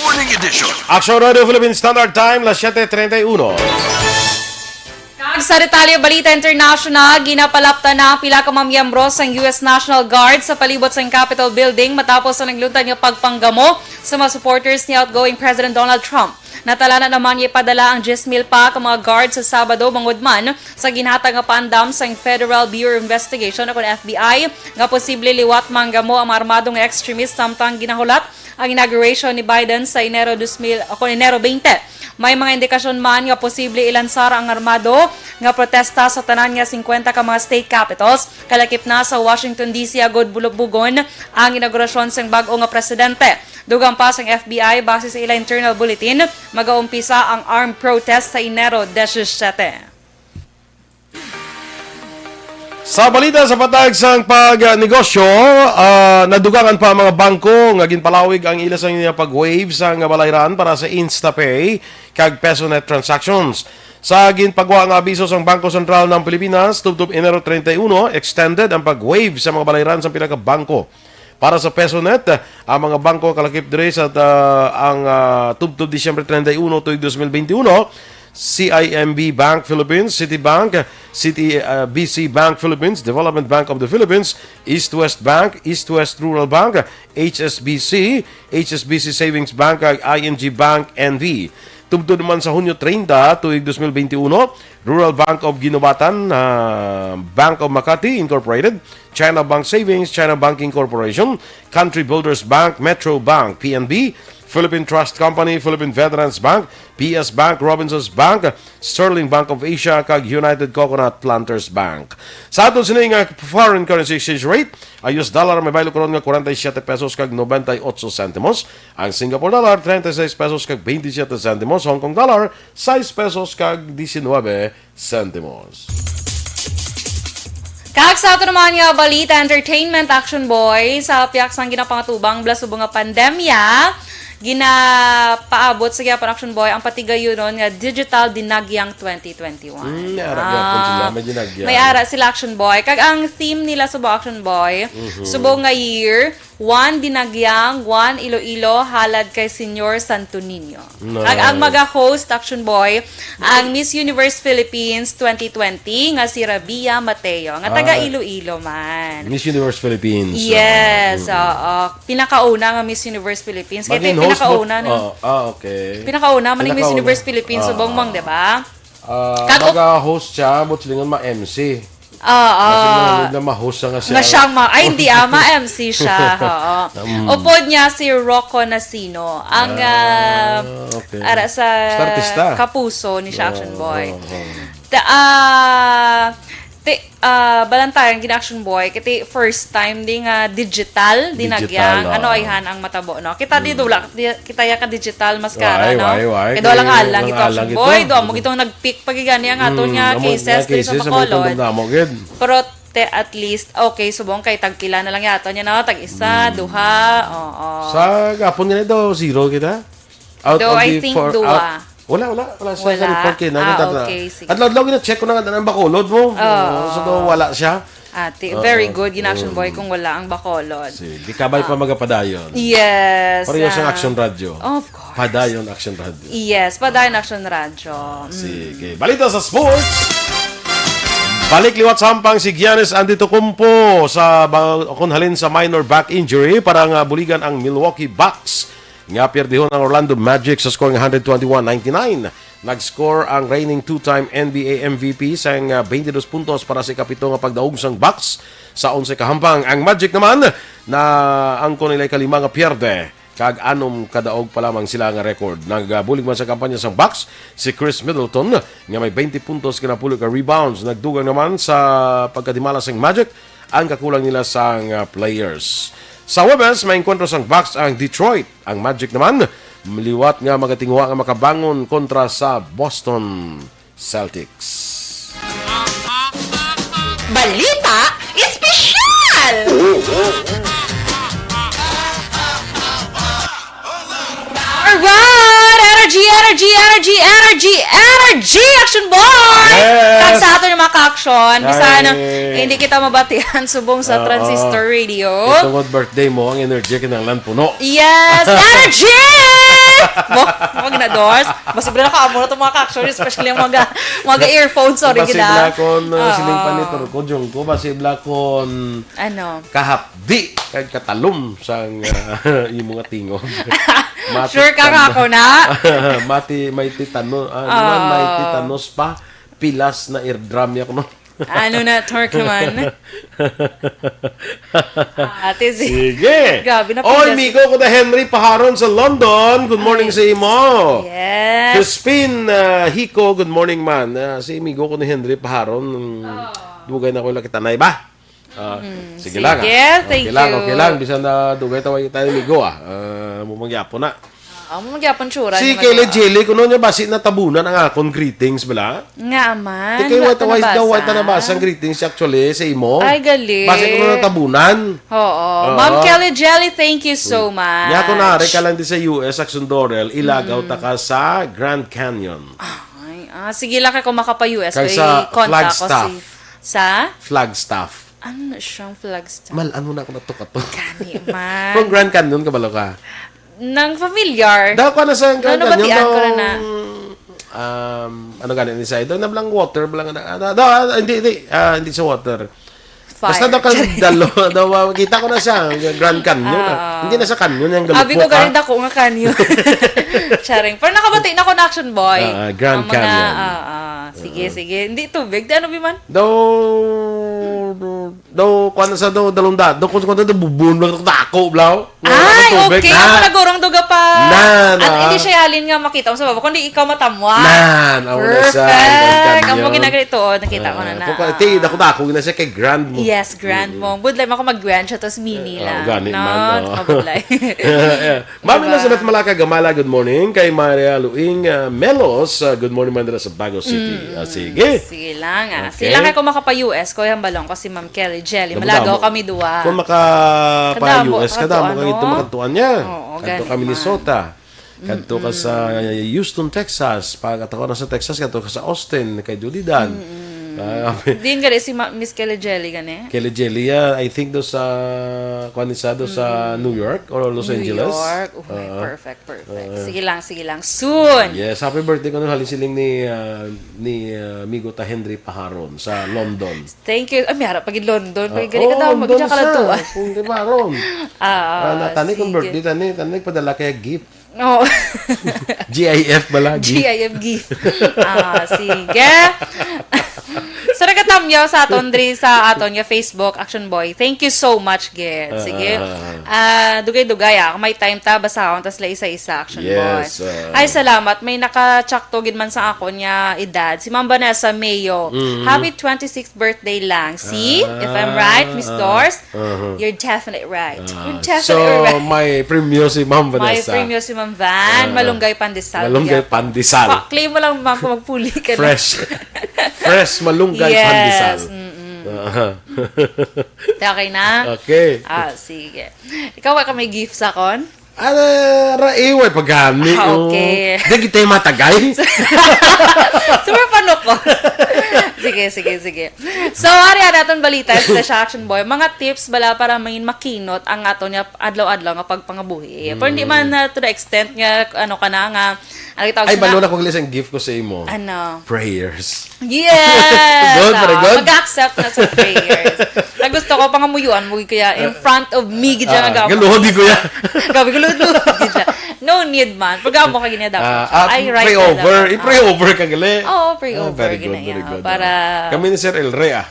Morning Edition. Action Radio Philippine Standard Time, las siete treinta y uno. Kag sa detalye, balita international, ginapalapta na ang pila ka mga miyembro sang U S National Guard sa palibot sang Capitol Building matapos ang nagluntad nga pagpanggamo sa mga supporters ni outgoing President Donald Trump. Natalana naman nga ipadala ang diyes mil pa ka mga guard sa Sabado, bangod man sa ginhatag nga paandam sang Federal Bureau of Investigation, o kon F B I, nga posible liwat manggamo ang mga armado nga extremist, samtang ginahulat ang inauguration ni Biden sa Enero dos mil, o kon Enero twenty. May mga indikasyon man nga posible ilansar ang armado nga protesta sa tanan nga singkwenta ka mga state capitals, kalakip na sa Washington, D C, agod bulubbogon ang inaugurasyon sang bag-o nga presidente. Dugang pa sang F B I, base sa ila internal bulletin, magaumpisa ang armed protest sa Enero disisiete. Sa balita sa patag sang pagnegosyo, ah, nadugangan pa ang mga bangko nga ginpalawig ang ila sang pag-waive sang balayran para sa InstaPay kag PesoNet transactions. Sa ginpagwa nga abiso sang Bangko Sentral ng Pilipinas, tubtob Enero treinta y uno, extended ang pag-waive sa mga balayran sa pila ka bangko. Para sa PesoNet, ang mga bangko kalakip diri sa ta-, ang, ah, tubtob Disyembre treinta y uno tuig dos mil benti uno, C I M B Bank Philippines, Citibank, City, ah, B C Bank Philippines, Development Bank of the Philippines, East West Bank, East West Rural Bank, H S B C, H S B C Savings Bank, kag I N G Bank N V. Tubtob naman sa Hunyo treinta, tuig dos mil benti uno, Rural Bank of Guinobatan, ah, Bank of Makati Incorporated, China Bank Savings, China Banking Corporation, Country Builders Bank, Metro Bank, P N B, Philippine Trust Company, Philippine Veterans Bank, P S Bank, Robinsons Bank, Sterling Bank of Asia, kag United Coconut Planters Bank. Sa aton sini nga foreign currency exchange rate, ang U S dollar may baylo karon nga forty-seven pesos kag ninety-eight centimos, ang Singapore dollar, thirty-six pesos kag twenty-seven centimos, Hong Kong dollar, sais pesos kag diecinuebe centimos. Kag sa ato naman nga balita, entertainment, Action Boy, sa pihak sang ginapangatubang bala subong nga pandemya, ginapaabot sa gihapon, Action Boy, ang patigayunon nga Digital Dinagyang twenty twenty-one. Hmm, may ara gyapon sila, Ah, may dinagyang. May ara sila, Action Boy. Kag ang theme nila subong, Action Boy, Mhm. subong nga year, One Dinagyang, One Iloilo, halad kay Señor Santo Niño. No. Ag ang maga-host, Action Boy, ang Miss Universe Philippines twenty twenty nga si Rabia Mateo, nga taga Ah, Iloilo man. Miss Universe Philippines. Yes, Ah, mm. oo. Pinakauna nga Miss Universe Philippines. Kaya Maging host mo pinakauna, no? Oh, ah, okay. Pinakauna man yung Miss Pinakauna. Universe Philippines, Ah, subong mang, ah. di ba? Ah, Kag op- maga-host siya, but silingon ma-M C. Oo. Kasi nanonood na ma-host siya nga siya. Nga siyang ma-, ay, hindi, ah, ma-M C siya. Oo. Mm. Upod niya si Rocco Nasino, ang, Ah, ah, okay. ara sa Basta artista. Kapuso ni siya, Action Oo, Boy. oo, oo. Ta-, ah, ti-, ah, balantayan gina Action Boy, kay first time di nga digital, di Digital, nagyang, ano, oo. Ayhan ang matabo, no? Kita di Mm. dula, di, kita ya ka digital, mas kara, Why, no? why, why? Kay do lang Kay alang lang ito, alang Action ito. Boy, do mo Mm. gitong nag-peak pa gid gani ang aton Mm, nga amo, cases nga diri sa cases, amo itong Bacolod. namo gid. Pero te, at least, okay, subong kay tagpila na lang yato niya, no? Tag isa, Mm. duha, oo. Sa gapon nga daw, zero kita? Out Do, of I the think, four, duwa. out, wala, wala, wala siya sa Wala. report kay na, Ah, nagtatra-, okay, sige, adlaw-adlaw sige. gina-check ko na nga ang Bacolod mo. Oo. Oo, so, do, wala siya. Ate, Oo. very good, gina-Action Boy, Mm. kung wala ang Bacolod. Sige, kabay pa Ah. magapadayon. Yes, Pareho sa ah, Action Radio. of course. Padayon Action Radio. Yes, Padayon Action Radio. Mm. Sige. Balita sa sports. Balik liwat sampang si Giannis Antetokounmpo sa ba-, kun halin sa minor back injury para nga buligan ang Milwaukee Bucks nga pierdihon ang Orlando Magic sa score nga hundred twenty-one ninety-nine. Nag-score ang reigning two-time N B A M V P sang, ah, twenty-two puntos para sa ikapito nga pagdaog sang Bucks sa onse ka hampang. Ang Magic naman na ang kunilay kalima nga pierde. Kag anom ka daog pa lamang sila nga record. Nagabulig man sa kampanya sang Bucks si Khris Middleton nga may twenty puntos kag napulo ka rebounds. Nagdugang naman sa pagkadimala sang Magic ang kakulang nila sang, ah, players. Sa Huwebes, may engkwentro sang Bucks ang Detroit. Ang Magic naman, liwat nga magatinguha nga makabangon kontra sa Boston Celtics. Balita Espesyal! Alright! Energy, energy, energy, energy, energy! Action Boy! Yes! Kag sa ato nga mga ka-action, bisan Yay! hindi kita mabatian subong sa Oo. Transistor Radio. Itong birthday mo, ang energy kinahanglan puno. Yes! Energy! Mo, wag na, Dors. Mas sobra na ka, amo na itong mga ka-action, especially ang mga, mga earphones, sorry, Basi gina. Bla kon, uh, Oo. siling pa ni Turco, Jungko, basi bla kon Ano? kahapdi, kag katalom sang, uh, imo nga tingog. Mati Sure ka nga tano-, ako na? Mati, may titano-, ah, Oo. naman, may titanos pa, pilas na eardrum niya kuno. Ano na, Turkman? Ate Z. Sige. Grabe na Oy, pilas. Migo ko na Henry Paharon sa London. Good morning Ay. sa imo. Yes. Crispin, ah, Hico, good morning, man. Ah, si Migo ko ni Henry Paharon. Oh. Dugay na ko lang kita na iba. Ah, Mm, sige sige. lang, ah. Thank Okay lang, you. okay lang. Bisan na dugay tayo, tayo, Migo, ah. Ah, mo mangyapon na. Amo man gyapon tsura Si ni Kayla Madua. Jelly, kuno niya basi natabunan ang akon greetings, bala? Nga man, Ikay, wa what, ta what, nabasa? What na nabasa ang greetings actually sa imo? Ay, gali. Basi kuno natabunan. Oo. Oo. Ma'am Kelly Jelly, thank you so much. Nya kung nari ka lang di sa U S, Action Dorel, ilagaw ta ka sa Grand Canyon. Ay, ah, sige lang kay kung makapa-U S, Kay kay sa contact ko Flagstaff. Si, sa? Flagstaff. Ano na siyang Flagstaff? Mal, ano na ako natukato? Gani man. Kung Grand Canyon, kabalo ka? Nang familiar. Daw ko na sa Grand Ano, Canyon, batian ko na daw, na. Um, ano gani ni Sai? Daw na blang water, blang na, ano, daw, ah, hindi, hindi, ah, hindi sa water. Fire. Basta daw kang dalo, daw, ah, kita ko na siya, Grand Canyon, ah. Ah. Hindi na sa canyon yung Abi ko galupo, galing ah. Dako nga canyon. Charing. Pero nakabati na ko na Action Boy. Ah, ah, Grand Ang mga, Canyon. Ah, ah. Sige, Ah. sige. Hindi tubig. Di ano, Biman? Daw, daw, daw, kuwan na sa daw, dalong da-, daw, kung, kung, daw, bubun, daw, dako, blaw. Ay, Ang tubig, okay. na. Ako nagurong duga pa. Na, na. At hindi siya halin nga makita mo sa baba, kundi ikaw matamwa. Nan, ako na siya, Perfect. Grand Canyon. Amo ginagali to, oh, nakita ko na Ah, na. kung ka-, ti, dako-dako na siya kay Grand mo. Yes, Grand Mm. mo. Budlay mo ako mag-grand siya, tapos mini Eh, lang. oh, gani No, man, oh. Kabudlay. Yeah. Mami Diba? Elizabeth Malaka Gamala, good morning. Kay Maria Luing, ah, Melos, ah, good morning man dira sa Bago City. Mm. Ah, sige. Sige lang, ah. Okay. Sila kay kung makapa-U S, Kuya Hambalong, ko si Ma'am Kelly Jelly. Damo, Malagaw damo. Kami duwa. Kung makapa-U S, Kadamo, kadamo kadto, kami ano? Makadtuan niya. Oo, Kadto gani ka man. Minnesota. Kadto ka sa Mm-mm. Houston, Texas. Pag atawa na sa Texas, kadto ka sa Austin, kay Judy Dan. Mm-mm. Ah, Din gani si Ma-, Miss Kelly Jelly gani? Kelly Jelly, yeah. I think do sa, kuwan ni sa, do sa Mm. New York or Los New Angeles. York. Uy, Ah. perfect, perfect. Ah. Sige lang, sige lang. Soon. Yes, happy birthday ko nun. Halin siling ni, ah, ni, ah, amigo ta Henry Paharon sa London. Thank you. Ay, may harap pa gid London. Ah, Pag gali ka oh, daw, London mag-, siya ka lang siya. Tuwa. Henry Paharon. Ah, Ah, na, tani kung sige. Birthday, tani, tani, padala kaya gift. Oo. G I F bala, gift. G I F gift. Ah, sige. Sa nagatamyaw sa aton diri sa aton nga Facebook, Action Boy, thank you so much, gid. Sige. Ah, ah, ah. Ah, dugay-dugay, ah. Kung may time ta, basahon ta sila isa-isa, Action Yes, Boy. Ah. Ay, salamat. May naka-chat to gid man sa akon nga edad. Si Ma'am Vanessa Mayo. Mm. Happy twenty-sixth birthday lang. See? If I'm right, Miss Ah, ah. Dors? Uh-huh. You're definitely right. Ah, You're definitely so, right. May premyo si Ma'am May Vanessa. Premyo si Ma'am Van. Ah, Malunggay Pandesal. Malunggay Gyapon. Pandesal. Pa, claim mo lang, ma'am, kung magpuli ka na. Fresh. Fresh malunggay Yes, pandesal. Mm-mm. Ah. Okay na? Okay. Ah, sige. Ikaw, wa ka may gift sa kon? Ala, ra, eh, way pagani, Ah, oh. Okay. Di kita yung matagay. Super panukot. Sige, sige, sige. So, ari ang aton balita, special Action Boy. Mga tips bala para mangin makinot ang aton nga adlaw-adlaw nga pagpangabuhi. Pero hindi man, Mm. ah, to the extent nga, ano ka na, nga, ano itawag Ay, sa na- balo na kung lisang gift ko sa imo. Ano? Prayers. Yes! Good, very Ah, good. Mag-accept na sa prayers. Na gusto ko, pangamuyuan mo, kaya in Ah, front of me, gid siya ah, nag-apo. Galuhod, di ko yan. Gabi, galuhod, galuhod, gid siya. No need man. Programa ka, gina, dapat Ah, siya. ah, Ay, right pray na over. dapat. I-pray Ah. over ka, gali. Oo, pray Ah, over, very good, gina, very yeah, good, para ah. Kami ni Sir El Rey, ah.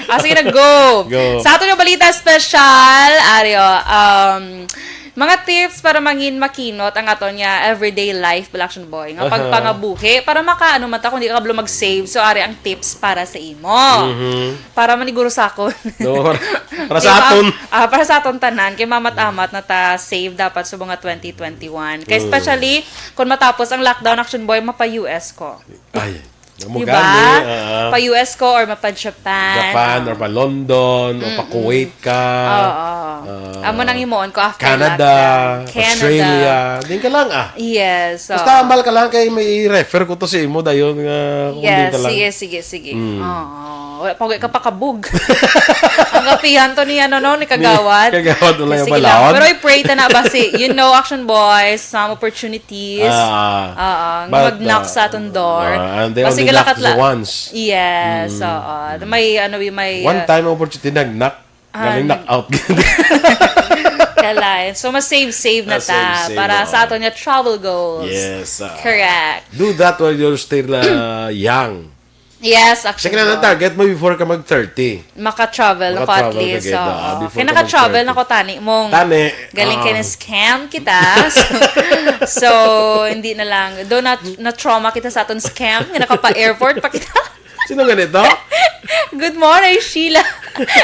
Ah, sige na, go. Go. Sa ato nga balita special, Ario, um, mga tips para mangin makinot ang aton nga everyday life, Black Action Boy, nga Aha. pagpangabuhi, para maka, ano man ta, kung di ka kabalo mag-save. So, ari ang tips para sa imo. Mhm. Para maniguro sa akon. No, para, para sa Kay ma-, aton. ah, para sa aton tanan, kay mamat-amat na ta save dapat sa mga twenty twenty-one. Kay Mm. especially, kung matapos ang lockdown, Action Boy, mapa-U S ko. Ay, amo Diba? gani, ah. Pa-U S ko or mapa-Japan. Japan or pa-London or Mm-mm. pa-Kuwait ka. Oo. Ah, Amo nang himuon ko after Canada, lockdown. Canada. Australia. Din ka lang, ah. Yes, Basta oo. ambal ka lang kay may i-refer ko to sa imo dayon nga kung Yes, din ka lang. sige, sige, sige. Mm. Oo. Wala pa, wala ka pa kabog. Ang kapihan to ni, ano, no, ni Kagawad. Ni Kagawad, wala Sige yung lang. balaod. Pero I pray ta na ba si, you know, Action Boys, some opportunities. Ah, Oo, nga but, mag-knock uh, sa aton door. ah, and they Basta only knock kalakatla-, the once. Yes, Mm. oo. May, ano, may, One uh, time opportunity, nag-knock. Ah, Galing nag- knock out. Kalain. So, mas save-save na Ah, ta save-save, para oo. sa aton nga travel goals. Yes, ah. Correct. Do that while you're still, uh, young. Yes, Siya actually. kinahanglan target mo before ka mag thirty. Maka-travel na ko at Maka-travel ka least, gid, oo. ah, before Kaya ka naka-travel mag thirty. na ko tani mong Tani, galing kay ah. na-scam kita. So, so, hindi na lang. Doon na, na-trauma kita sa aton scam. Nga nakapa-airport pa kita. Sino ganito? Good morning, Sheila.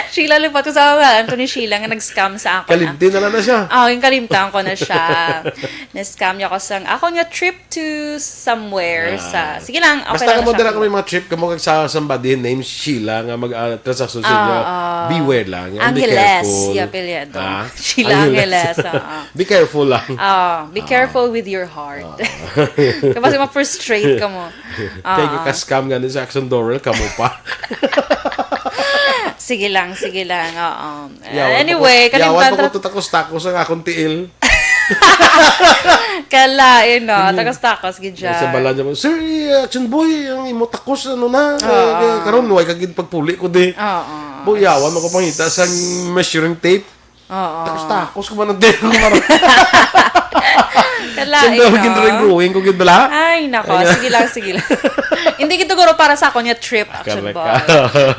Sheila, lipat ko sa mga Anthony Sheila nga nag-scam sa ako na. Kalimti na lang na siya. Oh, yung kalimtan ko na siya. Na-scam niya ko sang ako nga trip to somewhere sa, Ah. sige lang, okay Basta lang kamo siya. dira kami mga trip, kamo kag sa somebody named Sheila nga mag ah, transaction sa inyo. Ah, ah. Beware lang. Be Angeles. careful. Yeah, apelyido. Ah? Sheila Angeles. Angeles, oo. Be careful lang. Ah, be Ah. careful with your heart. Ah. Kasi ma-frustrate ka mo. Kay Ah. ka-scam nga ni sa Action Dorel, kamo pa. Sige lang, sige lang. Oo. Yawan pa Anyway, ko, yawan kalimtan pa ko ra- to takos-takos ang akong tiil. Kalain, no? Mm. Takos-takos, gid Sa siya. balan niya mo, "Sir, eh, Action Boy, ang imo takos, ano na? Oo. Eh, karon, way ka gid pagpuli ko di." Oo. Bo, yawan mo ko pangita sa measuring tape. Oo. Takos-takos ko man ang tiil ko karon. Kalain, Siyempre, no? maging drawing-drawing ko gid bala. Ay, nako. Ay, Sige lang, sige lang. Hindi gid siguro para sa akon nga trip, Action Correct Boy. ka.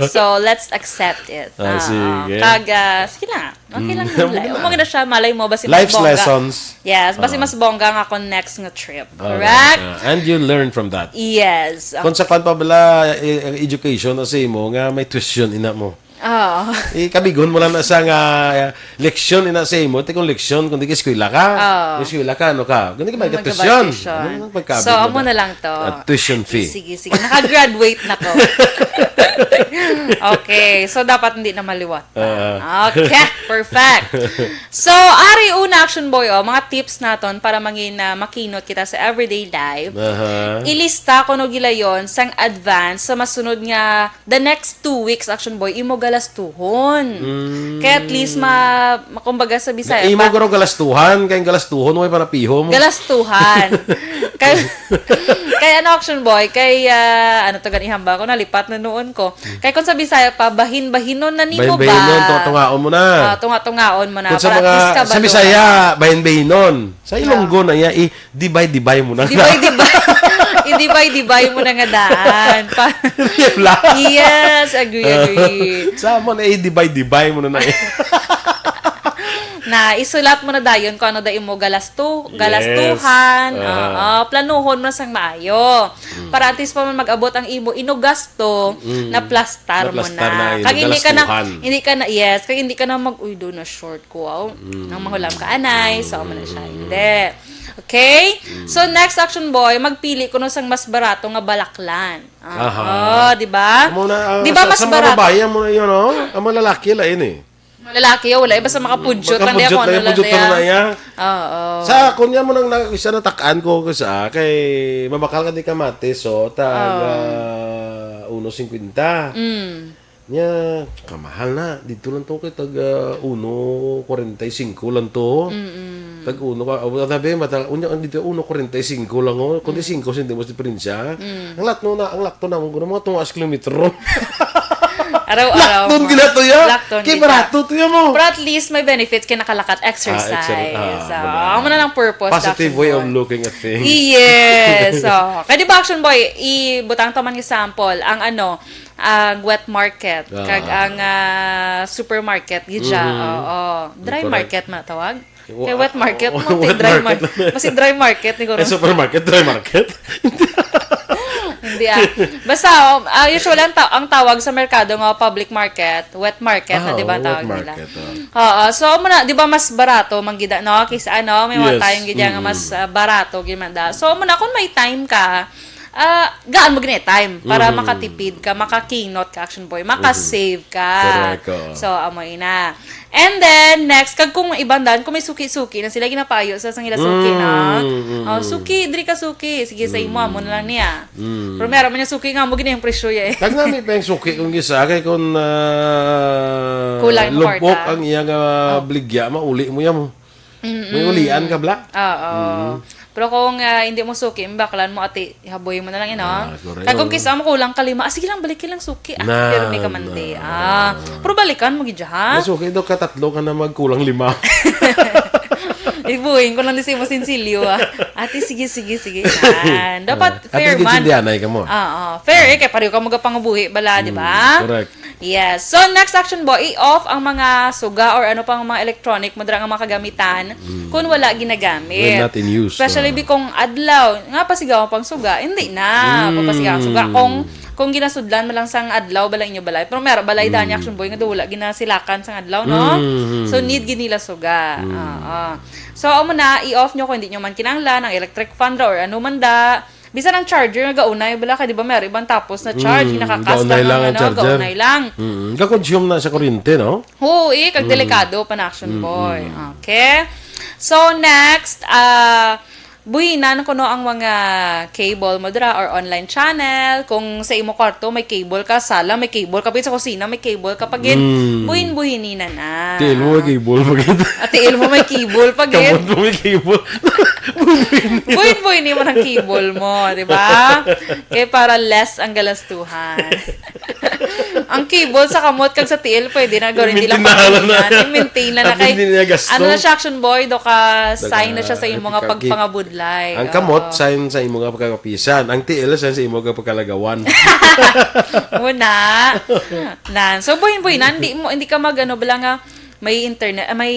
So, let's accept it. Ah, Ah, sige. kag, ah, sige lang. Okay lang Mm. yun, Lai. Huwag na siya, malay mo, basi mas Life's bongga. lessons. Yes, basi Ah. mas bongga nga akong next nga trip. Alright. Correct? Ah, and you learn from that. Yes. Kung sa kwan pa bala, eh, education na sa imo, nga may tuition ina mo. Oo. Eh, kabigon mo lang na sa nga, eh, leksyon ina sa imo, ti kung leksyon, kung di ka eskwela ka. Oo. Eskwela ka, ano ka? Kung di ka may Magka-, tuition. tuition. Ano, pagkabig So, mo amo na. na lang to. Ah, tuition fee. Sige, sige. Nakagraduate na ko. Okay. So, dapat hindi na maliwat. Ah. Okay. Perfect. So, ari una, Action Boy, oh, mga tips naton para mangin, ah, makinot kita sa everyday life. Aha. Ilista kuno gilayon sang advance sa masunod nga the next two weeks, Action Boy, imo galastuhon. Mm. Kaya at least, ma-, ma-, kumbaga sa Bisaya, Imo pa- garo galastuhan, kay ang galastuhon, way panapihom. Galastuhan. Kay, kay ano, Action Boy, kay, ah, ano to, ganihang ba ako, nalipat na noon ko. Kay kung sa Bisaya pa, bahin-bahinon na nimo Bahin-bahinon, ba? tunga-tungaon mo na. Ah, tunga-tungaon mo na. Kung sa Para at mga, least ka sa ba Bisaya, bahin-bahinon. Sa Ilonggo Ah. na iya, i-, dibay-dibay mo na. Dibay-dibay. I-dibay-dibay mo na nga daan. Pa- Real lang. Yes, agree, agree. Sa amo na, i-dibay-dibay mo na na eh. Na, isulat mo na dayon kung ano da imo galastu-, Yes. galastuhan. Aha. Oo, planuhon mo na sang maayo. Mm. Para at least pa man mag-abot ang imo inugasto, Mm. naplastar mo Naplastar na. na, Kag hindi ka na, galastuhan. hindi ka na, yes, kag hindi ka na mag, "Uy, do na short ko, aw." Mm. Nang mahulam ka, anay. So, amo na siya. Mm. Hindi. Okay? Mm. So, next, Action Boy, magpili kuno sang mas barato nga balaklan. Ah, Aha. oh, di ba? Amo na, ah, Di ba sa, mas sa mga barato? babae, amo na yun, oh. Ang mga lalaki, lain eh. Mga lalaki, oh, wala. Basta makapudyot lang, di Makapudyot ako, lang, ano lang pudyot niya. lang na iya. Oo. Sa akon niya mo nang na-, isa natakaan ko ko sa, kay mabakal ka di kamatis, so, tag, Oh. ah, uno cincuenta. Mm. Nya, kamahal na. Dito lang to kay tag, ah, uno kwarenta y singko lang to. Mm-mm. Tag uno ka, oh, sabi, mata, unya, ang dito, uno kwarenta y singko lang, oh. Kundi Mm. singko centimos diferensya. Mm. Ang latno na, ang lakton namon, guro, mga tunga sa kilometro. Araw-araw Lakton mo. gila to, ya. Lakton Kay gila. barato to, ya, mo. Pero at least may benefits kay nakalakat exercise. Ah, exer-, ah, So, wala. amo na lang purpose, Positive Action way of Boy. looking at things. Yes. So, kay di ba, Action Boy, ibutang ta man example, ang ano, ang wet market, Ah. kag ang, ah, supermarket, gid siya. Mhm. Oo. Dry Correct. market man tawag? Wa-, Kay wet market, oo, mo, wet dry mar-, market na. Basi dry market ni guro. Ay, supermarket, dry market? Hindi, ah. Basta, oh, ah, usually ang ta-, ang tawag sa merkado nga public market, wet market na, Ah, di ba, oo, tawag wet nila? market, oh. Oo, so, amo na, di ba, mas barato, manggida, no? Kaysa, ano, may mga Yes. time gid nga Mm. mas, ah, barato, gid man da. So, amo na, kung may time ka, ah, gaan mo gid time para Mm. makatipid ka, makakinot ka, Action Boy, Mm-hmm. makasave ka. Correct, oo. So, amo ina. And then, next, kag kung iban dan, kung may suki-suki na sila, ginapayo sa sang ila suki, Mm, no? mm, Oh, mm. suki, diri ka suki. Sige, sa imo, amo na lang niya. Mm. Pero meron man yung suki nga, amo gid yung presyo, eh. Kag nami pa yung suki kung gisa, kay kung, ah, Kulang yung lubok kwarta. ang iyang, ah, Oh. baligya, mauli mo yan mo. Mm-mm. May ulian ka, bla? Oo. Mm. Pero kung, ah, hindi mo suki, baklan mo, ati, ihaboy mo na lang, you know? Ah, correct. Kag kung kisa mo kulang ka lima, ah, sige lang, balik lang suki. Ah, Na, pero may kamandi. na. Ah, pero balikan mo gid, ha? Mas okay daw ka tatlo ka na magkulang lima. Ibuhin ko lang di sa imo sinsilyo, ah. Ate, sige, sige, sige. Yan. Dapat Ah, at fair least man. gintindihanay ka mo. Oo. Fair, eh, kaya pareho ka magapangabuhi, bala, di ba? Mm, correct. Yes. So, next, Action Boy, i-off ang mga suga or ano pang mga electronic mo dira nga mga kagamitan Mm. kung wala ginagamit. When not in use, Especially ah. bi kung adlaw, nga pasigaw pang suga, hindi na. Mm. Kung pasigaw ang suga, kung kung ginasudlan man lang sang adlaw bala inyo balay. Pero may ara balay daan ni Mm. Action Boy nga daw wala ginasilakan sang adlaw, no? Mm. So, need gid nila suga. Mm. Oo. So, amo na, i-off nyo kung hindi nyo man kinahanglan ang electric fan ra or ano man da. Bisan ang charger nga gaunay bala ka, di ba, may ibang tapos na charge, Mm, ginakakas gaunay lang, lang ang ano, charger. Gaunay lang. Mm, ga-consume na sa kuryente, no? Oo, eh, kag Mm. delikado pa na Action Mm, Boy. mm. Okay. So, next, ah, buhinan kuno ang mga cable mo dira or online channel. Kung sa imo kwarto may cable ka, sala may cable ka, pagid sa kusina may cable ka, pagid Mm. buhin-buhini na na. Tiil mo may cable, pagid. Ah, tiil mo may cable, pagid. Kamot mo may cable. Buhin-buhini mo ng cable mo, di ba? Kaya para less ang galastuhan. Ang cable sa kamot kag sa tiil, pwede na gawin. Hindi lang Maintain na lang na. Pagbuhinan. I-maintain na na. At kay, hindi na gasto. Ano na siya, Action Boy, do ka, sign na siya sa imo nga pagpangabudlay. Ang kamot, oo, sign sa imo nga pagkakapisan. Ang tiil, sign sa imo nga pagkalagawan. Muna. Nan. So, buhin-buhinan, hindi mo, hindi ka mag, ano, bala nga, may internet, ah, may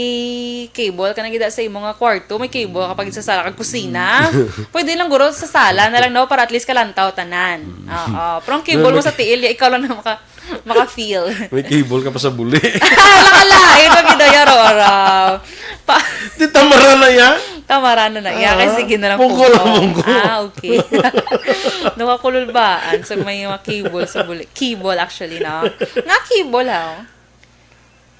cable ka na gid sa imo nga kwarto, may cable ka pagid sa sala kag kusina. Pwede lang guro sa sala na lang, no, para at least kalantaw tanan. Oo. Pero ang cable mo sa tiil, ya, ikaw lang na maka, maka-feel. May cable ka pa sa buli. Nakalain mo gid, ya, Rora. Pa- Di tamara na yan? Tamara na na. Ya, kay sige na lang pungko lang, pungko. Ah, okay. Nakakululbaan. So, may mga cable sa buli. Cable, actually, no? Nga cable, ha?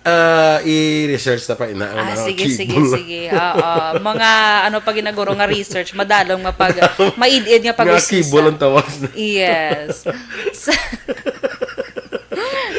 Ah, i-research ta pa ina ang Ah, mga sige, sige, cable. Sige. Oo. Mga ano pa ginaguro nga research, madalom nga pag, maid-id nga pag-usisa. Mga cable ang tawag na. Yes. So,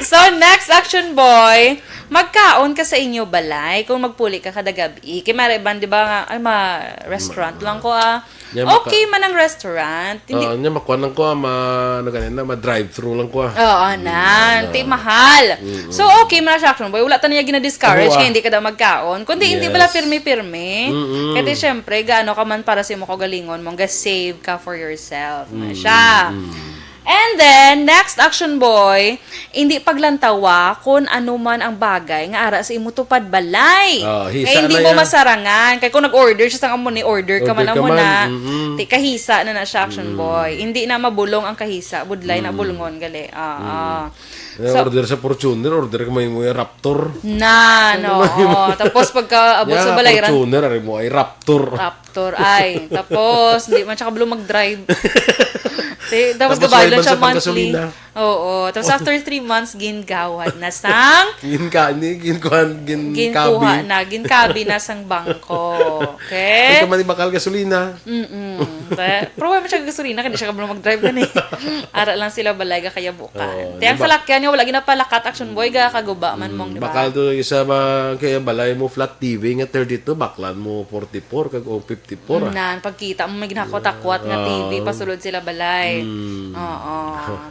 so, next, Action Boy, magkaon ka sa inyo balay kung magpuli ka kada gabi. Kay mara iban, di ba, nga, ay, ma-restaurant lang ko, ah. Nya maka- Okay man ang restaurant. Hindi. Oo, nya makuha lang ko, ah, ma-, ano ganyan na, ma-drive-thru lang ko, ah. Oo, mm, na. Ano. Ti mahal. Mm-mm. So, okay man siya, Action Boy. Wala ta niya gina-discourage Oo, ah. Kaya hindi ka daw magkaon. Kundi hindi Yes. bala pirmi-pirmi. Mm-mm. Kasi syempre, gaano ka man para sa imo kaugalingon mo, ga-save ka for yourself. Na Mm, siya. Mm. And then, next, Action Boy, hindi paglantawa kung ano man ang bagay nga ara sa imo tupad balay. Oh, hisa. Kay hindi na mo yan. Masarangan. Kay kung nag-order siya sa amo ni, order ka Order man ka amo man, na, mm-mm. Ti kahisa na na siya, Action Mm. Boy. Hindi na mabulong ang kahisa, budlay na Mm. Bulngon gali. Ah, Mm. ah. Kaya So, order sa Fortuner, order ka may mo yung Raptor. Na, no. Ano ba yun? Oo. Tapos pagka abot Yeah, sa balay, ran- Fortuner, ari mo ay Raptor. Raptor. Doctor, ay. Tapos, hindi man siya kabalo mag-drive. Ti-, tapos Tapos gabayad lang maiban siya sa monthly. Panggasolina. Oo. Tapos after three months, gingawad na sang Ginka-, ni-, ginkuhan, ginkuha ginkabi. Na, ginkabi na sang bangko. Okay? Ay, kamali bakal gasolina. Mm-mm. Te-, pero wala man siya gasolina, kaya siya kabalo mag-drive na ni. Ara lang sila balay, ga kaya bukan. Oo, Ti ang diba? Salakyan niya, wala ginapalakat, Action Boy, ga kaguba man mong, Mm, diba? Bakal to isa ba, kaya balay mo flat T V nga thirty-two, baklan mo forty-four, kag o fifty-four, ah. Nan, pagkita mo, may ginhakot-akwat nga T V, Ah. Pasulod sila balay. Mm. Oo.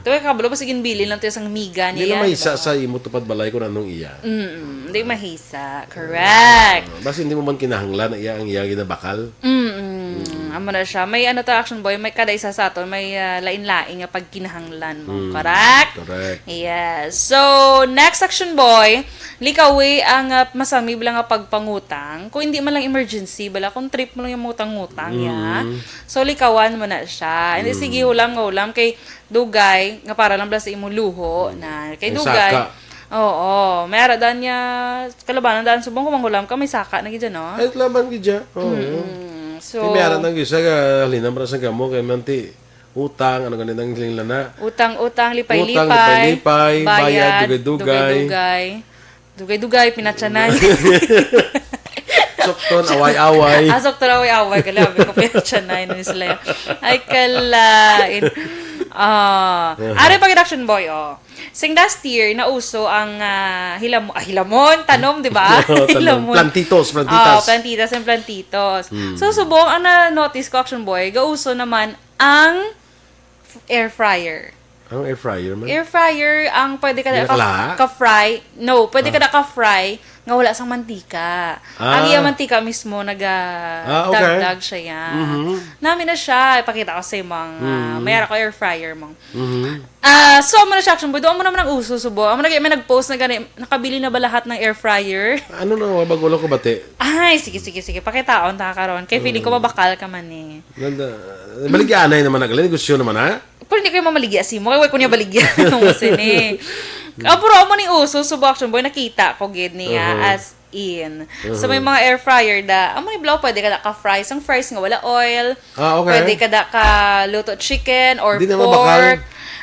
Tuwi ka, balo, basta ginbilin lang to isang miga Hindi niya, na mahisa diba? Sa imo tupad balay kung anong iya. Mm, hindi mahisa. Correct. Ah, basta hindi mo man kinahanglan na iya ang iya ginabakal. Mm, Mm. Amo na siya. May ano to, Action Boy, may kada isa sa aton, may, ah, lain-lain nga pagkinahanglan mo. Mm, correct? Correct. Yes. So, next, Action Boy, likawi ang, ah, masami bala nga pagpangutang. Kung hindi man lang emergency, bala kung trip mo lang yung ngutang-ngutang, ya. Mm. So, likawan mo na siya. Hindi, Mm. Sige, hulam nga hulam kay dugay, nga para lang bala sa imo luho Mm. na. Kay Ang dugay, saka. Oo, may ara daan niya, kalabanan daan subong kung manghulam ka, may saka na gid dyan, no? Ay, laban gid dyan. Oo. Mm-mm. So, Ti may ara nang isa ka, halina mo ra sa gamo, kay man ti, utang, ano ganit ang linglana? Utang, utang, lipay-lipay, Utang, lipay-lipay, bayad, bayad, dugay-dugay. Dugay-dugay. Dugay-dugay, pinatsanay. Sukton, away-away. Ah, sukton, away-away. Kalabi ko, pinatsanay nun sila. Ay, kalain. Ah, Uh-huh. Ari pag Action Boy, oh. Sing last year, nauso ang, ah, hilamo-, ah, hilamon, tanom, di ba? Oo, tanom. Hilamon. Plantitos, plantitas. Oh, plantitas and plantitos. Hmm. So, subong, ang na-notice ko, Action Boy, gauso naman ang f-, air fryer. Ang air fryer man? Air fryer, ang pwede ka Ginakalaha? Ka-, ka-fry. No, pwede ka Ah. na ka-fry nga wala sang mantika. Ah. Ang iya mantika mismo naga Ah, okay. dagdag siya, ya. Mhm. Nami na siya, ipakita ko sa imo ang, ah, Mhm. may ara ko air fryer mo. Mhm. Ah, so, amo na siya, Action Boy. Doon mo naman ang uso, subo. Amo na, may nag-post na gani, nakabili na ba lahat ng air fryer? Ano na, wala, bago lang ko bati. Ay, sige, sige, sige. Pakitaon ta karon. Kay feeling ko Mm. mabakal ka man eh. Ganda. Baligyanay naman na gali, negosyo naman, ha? Pero hindi kayo mamaligya si mo. Kaya ko niya baligya. Ang sini. Ah, pero amo ni uso, subo, Action Boy, nakita ko gid niya Uh-huh. as in. So, may Uh-huh. mga air fryer da. Amo ni Blau, pwede ka da ka fries. Ang fries nga wala oil. Ah, okay. Pwede ka da ka luto chicken or Di na pork. mabakal.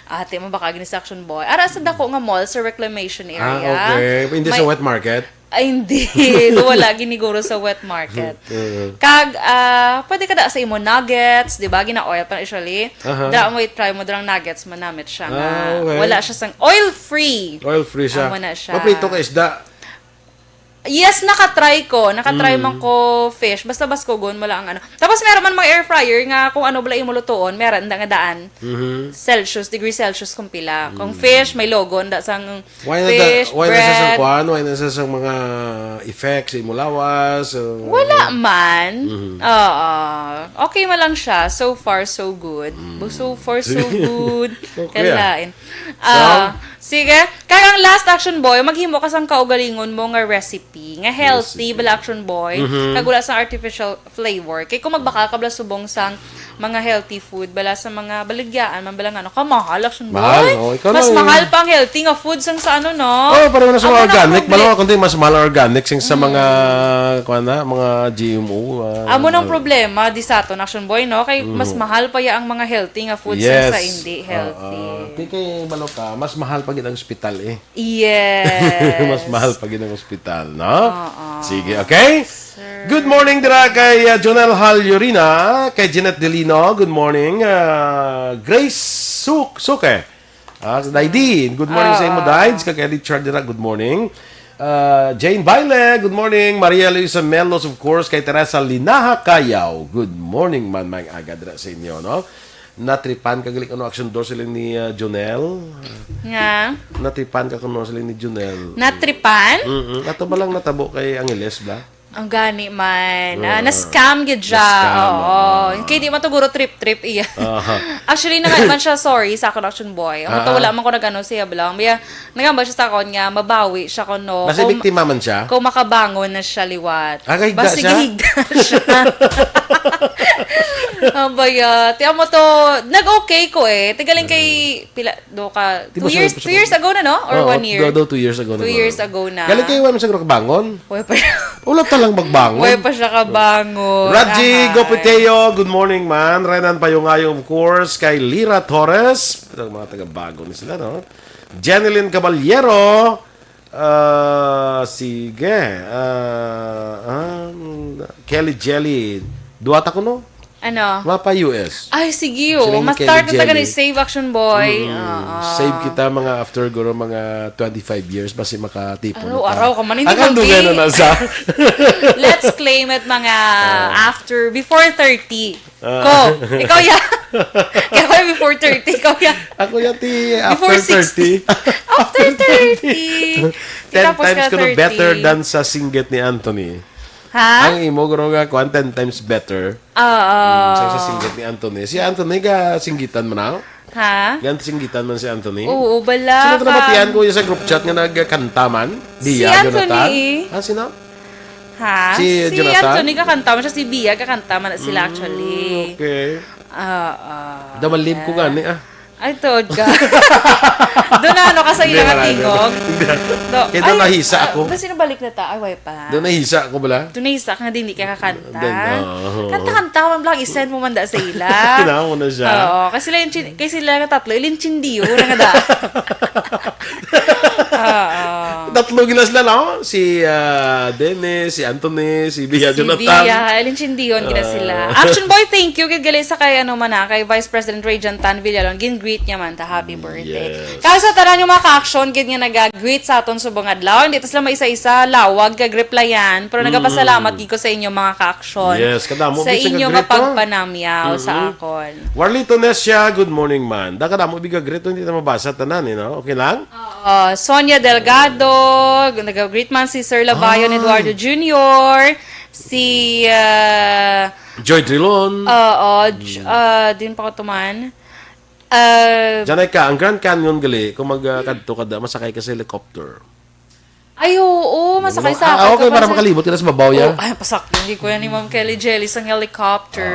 Ah, di mabakal gini sa Action Boy. Ara sa dako nga mall sa Reclamation Ah, area. okay. Hindi sa May wet market? Ay, hindi. Wala giniguro sa wet market. Mm. Kag, ah, pwede ka da sa imo nuggets, di ba? Gina-oil pa na usually. Aha. Da mo i-try mo drang nuggets, manamit siya nga Ah, okay. wala siya sang oil-free. Oil-free siya. Amo na siya. Maprito ka isda. Yes, nakatry ko. Nakatry Mm. man ko fish. Basta baskugon mo lang ang ano. Tapos meron man mga air fryer nga kung ano bala imo lutuon, meron da nga daan. Mhm. Celsius, degree Celsius kung pila. Kung Mm. fish, may logo, da sang Why na da-, fish, why na siya sang bread. kuan? Why na siya sang mga effects sa imo lawas? Uh, Wala man. Mhm. Oo. Okay man lang siya. So far, so good. Mm. So far, so good. Okay, ah. Kalain. So? Ah, sige. Kag ang last, Action Boy, maghimo ka sang kaugalingon mo nga recipe. Nga healthy, Recipe. bala, Action Boy. Mhm. Kag wala sang artificial flavor. Kay kung magbakal ka bala subong sang mga healthy food, bala sa mga baligyaan, man bala nga, ano, kamahal, Action Mahal, Boy. oh, ikaw Mas lang, mahal eh. pa ang healthy nga food sang sa ano, no? Oh, pareho na sa Amo mga na ang organic. problem. Bala, kundi mas mahal ang organic sing sa Mm. mga, kuwan na, mga G M O, ah, Amo nang mahal. problema, di sa aton, Action Boy, no? Kay mas Mhm. mahal pa ya ang mga healthy nga food sa, sa Yes. hindi healthy. Oo. Kay, kay, balo ka, mas mahal pa gid ang ospital, eh. Yes. Mas mahal pa gid ang ospital, no? Oo. Sige, okay? Sir. Good morning dira kay, uh, Jonel Hal Yorina, kay Jeanette Delino, good morning. Uh, Grace Suk-, Suke. Ah, sa Daidin, good morning sa imo, Ah. Dides. Kay Richard dira, good morning. Uh, Jane Baile, good morning. Maria Luisa Melos, of course. Kay Teresa Linaha Kayaw, good morning man, maayong aga dira sa inyo, no? Natripan ka gali kuno, Action Door, sila ni, uh, Jonel. Nga? Natripan ka kuno sila ni Jonel. Natripan? Mm-mm. Ato ba lang natabo kay Angeles ba? Ang gani man. Ah, Ah. na-scam gid siya. Na-scam, Oo. oo. Kay di man to guro trip-trip iya. Aha. Actually, nangay man siya, sorry, sa akon, Action Boy. Ang Ah, to, wala ah. man ko nagano siya, bala. Biya, nagamba siya sa akon nga, mabawi siya kuno. Basta Kung, biktima man siya? kung makabangon na siya liwat. Ah, kahigda Basta siya? kahigda siya. Ang bayat. Tiyan mo to, nag-okay ko eh. Tigaling kay, pila, do ka, Di two ba siya years, pa siya two years ka- ago na, no? Or Oo, one year? do, do, two years ago na Two ba? years ago na. Galing kayo, wala man siya kabangon? Wala pa siya. Wala talang magbangon. Wala pa siya kabangon. Raji Ahay. Gopiteo, good morning, man. Renan Payungayo, of course. Kay Lira Torres, ang mga taga-Bago ni sila, no? Jeneline Caballero, ah, sige, ah, ah, Kelly Jelly, duwata ko, no? Ano? Mapa U S. Ay, sige, oh. Siling Mas Kelly start na taga ni Jelly. Save Action Boy. Mm. Oo. Save kita mga after guro mga twenty-five years, basi makatipon na ta. Araw-araw ka man, hindi Ang man kandungan gay. na nasa. Let's claim it, mga Ah. after, before thirty. Ah. Ko, ikaw ya. Kaya ko before thirty, ikaw ya. Ako ya, ti, after Before sixty. thirty. After thirty. Ten Tapos times ka kuno thirty. better than sa singgit ni Anthony. Ha? Ang imo, guro nga, kuwan, ten times better. Oo. Mm, sa, sa singgit ni Anthony. Si Anthony, ka singgitan mo na? Ha? Yan, singgitan man si Anthony? Oo, bala Sino ka ka. nabatian ko yung sa group chat nga nagkanta man? Si Bia, Anthony Jonathan? eh. Ah, sino? Ha? Si Si Jonathan? Anthony, kakanta man siya. Si Bia, kakanta man na sila, Mm, actually. okay. Oo. Daw malib ko Ah. gani, ah. Ay, tuod ka. Doon na, ano ka sa Hindi, ilang wala, tingog? hindi. Do, Kaya doon ay, nahisa ah, ako. Ba, sino balik na ta? Ay, way pa. Doon nahisa ako, bala? Doon nahisa ka nga, di, hindi ka kakanta. Then, oo. Kanta-kanta man lang, i-send mo man da sa ila. Kailangan mo na siya. Oo, kasi sila yung chin-, kasi sila nga tatlo, ilinchindiyo na nga da. Oo. Tatlo gila sila, no? Si, ah, Dennis, si Anthony, si Bia Si Jonathan. Bia, ilinchindiyon gila sila. Ah. Action Boy, thank you. Gid gali sa kay, ano man na, kay Vice President Ray John Tan Villalon, gin-greet niya man ta, happy birthday. Yes. Kag sa tanan yung mga ka-action, gid nga nag-greet sa aton subong adlaw. Hindi ta sila maisa-isa, lawag kag replyan. Pero Mm. nagapasalamat gid ko sa inyo, mga ka-action. Yes, kadamo Sa gid sa inyo nga ka-greet, no? pagpanamyaw sa Mm-mm. akon. Warlito Nesia, good morning man. Da kadamo big greet, hindi na mabasa tanan, eh, no? Okay lang? Oo. Sonia Delgado, nag-greet man si Sir Labayon Ah. Eduardo Junior, si, ah, Joy Trilon. Oo, J-, Mm. ah, din pa ko tuman. Ah, Janay ka, ang Grand Canyon gali, kung mag, ah, kadto ka da, masakay ka sa helicopter. Ay, oo, masakay Ano? sa Ah, okay, para makalibot ka na sa babaw, ya. Oh, ay, pasakyan, di ko yan ni Ma'am Kelly Jelly sa helicopter.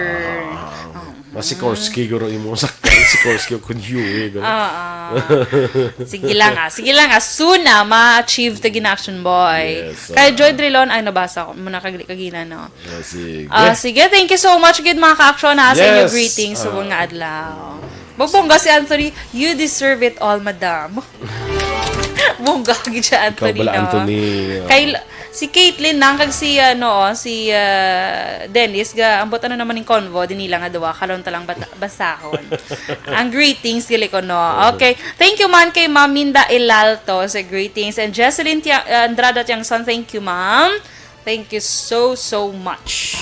Ah. Ah. Mas si Korsky, guro, imo saktan. Si Korsky o kun Huey, guro. Ah, ah. Sige lang, ah. Sige lang, ah. Soon, ah, ma-achieve ta gid na, Action Boy. Yes, Kay ah. Joy Drilon, ay, nabasa ko. Muna kag-, kagina, no? Ah, sige. Ah, sige. Thank you so much, gid, mga ka-action, ha, sa inyong Yes. greetings. Ah. Subong nga adlaw. Magbongga si Anthony, "You deserve it all, madam." Bongga gid siya, Ikaw Anthony, bala, no? Anthony, oh. Kay, si Caitlyn lang, kag si, ano, oh, si, ah, Dennis, ga, ambot ano naman ning convo, din nila nga duwa, karon ta lang bata-, basahon. Ang greetings, gali ko, no? Okay. Thank you man kay Ma'am Minda Ilalto sa greetings. And Jesselyn Tia-, Andrada Tiangson, thank you, ma'am. Thank you so, so much.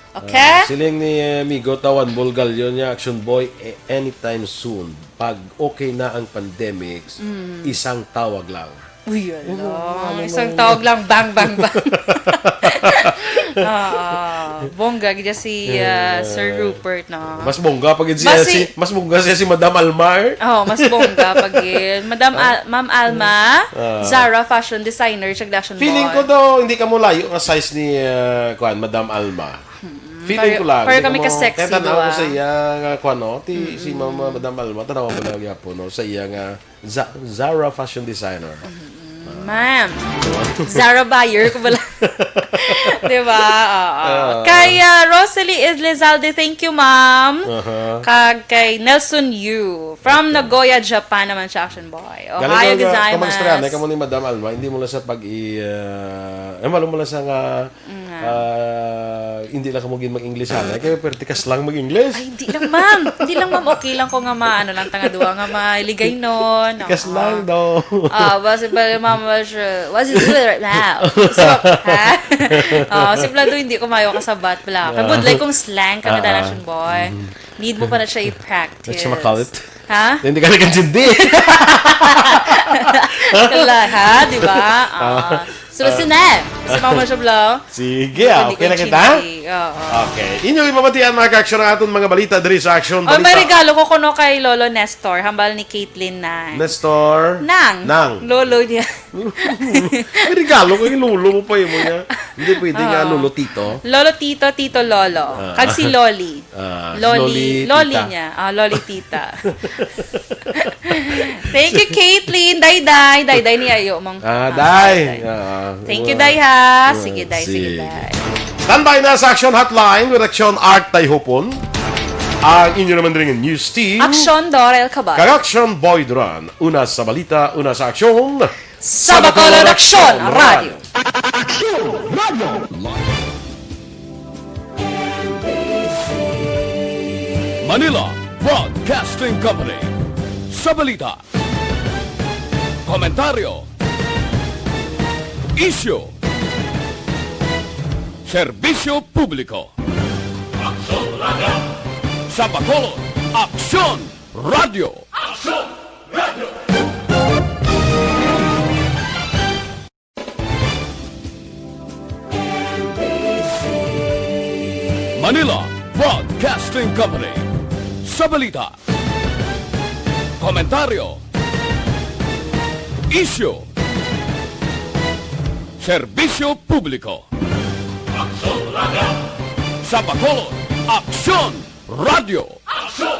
Okay? Ah, siling ni, eh, Migo Tawan Bulgalyo niya, Action Boy, eh, anytime soon. Pag okay na ang pandemics, Mm. isang tawag lang. Uy, ala. Oo, ano Isang naman. tawag lang, bang, bang, bang. Oo. Bongga, gid si, ah, Yeah. Sir Rupert, no? Mas bongga pa gid siya Mas si, si- mas bongga siya si Madam Almar. Oh, mas bongga pa gid. Madam Ah. Al-, Ma'am Alma, Ah. Zara fashion designer, siya Action Feeling Boy. ko daw, hindi ka mo layo nga size ni, ah, kuan, Madam Alma. Mm, Feeling pareho, ko lang, pareho hindi ka kami mo, ka-sexy, kaya tanaw ko duwa. sa iya nga, kuan, no? Ti, si Mm-mm. Mama, Madam Alma, tanaw ko lang yapon, no? Sa iya nga, Za-, Zara fashion designer. Mm-mm. Ma'am, Zara buyer ko pala. Di ba? Oo. Ah. Kay, ah, Rosalie Islizalde, thank you, ma'am. Aha. Kag kay Nelson Yu, from Okay. Nagoya, Japan naman siya, Action Boy. Galing Ohayou ka, ka, gozaimasu. Kamag-istorya, na, kamo ni Madam Alma, hindi mo lang sa pag-i-, ah, eh, malo mo lang sa nga, Mm, nga. ah, hindi lang kamo gid mag-English, ha? Kaya pero tikas lang mag-English. Ay, hindi lang, ma'am. Hindi lang, ma'am. Okay lang ko nga ma-, ano lang, tanga duwa nga maligay nun. Tikas Oo. lang daw. Ah, basi ba, ma'am, was, uh, what is it right now? So, ha? Oh, si Plado, hindi ko mayo kasabat pala. Kabudlay kong slang kami Ah, dala, ah. Action Boy. Mm. Need mo pa na siya i-practice. Let's makalit. Ha? Hindi ka nagkantindi. Kala, ha? Di ba? Ah. Ah. Sila Ah. sila. Si Mama siya, Blo. Sige, ah, Hindi okay na kita? kantindi. Oo. Okay. Inyo ipamatian, mga ka-action, ang aton mga balita diri sa Action Oh, may Balita. regalo ko kuno kay Lolo Nestor, hambal ni Caitlyn na. Nestor? Nang. Nang. Lolo niya. May regalo ko yung lolo mo pa yun mo niya. Hindi pwede nga, Oo. Lolo Tito. Lolo Tito, Tito Lolo. Ah. Kag si Loli. Ah, Loli, Loli Loli Tita. niya. Ah, Loli Tita. Thank you, Caitlyn. Day, day. Day, day ni Ayo, mong Ah, ah, Day. Day. Ah, Thank you, ah. Day, ha. Ah, Sige, Day. Sige, sige. Day. Standby na sa Action Hotline with Action Art Tayhopon. Ang inyo naman rin news team. Action Dorel Cabal. Kag Action Boy Duran. Una sa balita, una sa aksyon. Sa Bacolod Action Radio. Action Radio. Manila Broadcasting Company. Sa balita, komentaryo, isyu, serbisyo publiko. Aksyon Radio. Sa Bacolod, Aksyon Radio. Aksyon Radio. Manila Broadcasting Company. Sa balita, komentaryo, isyu, serbisyo publiko. Aksyon Radio. Sa Bacolod, Aksyon Radio. Aksyon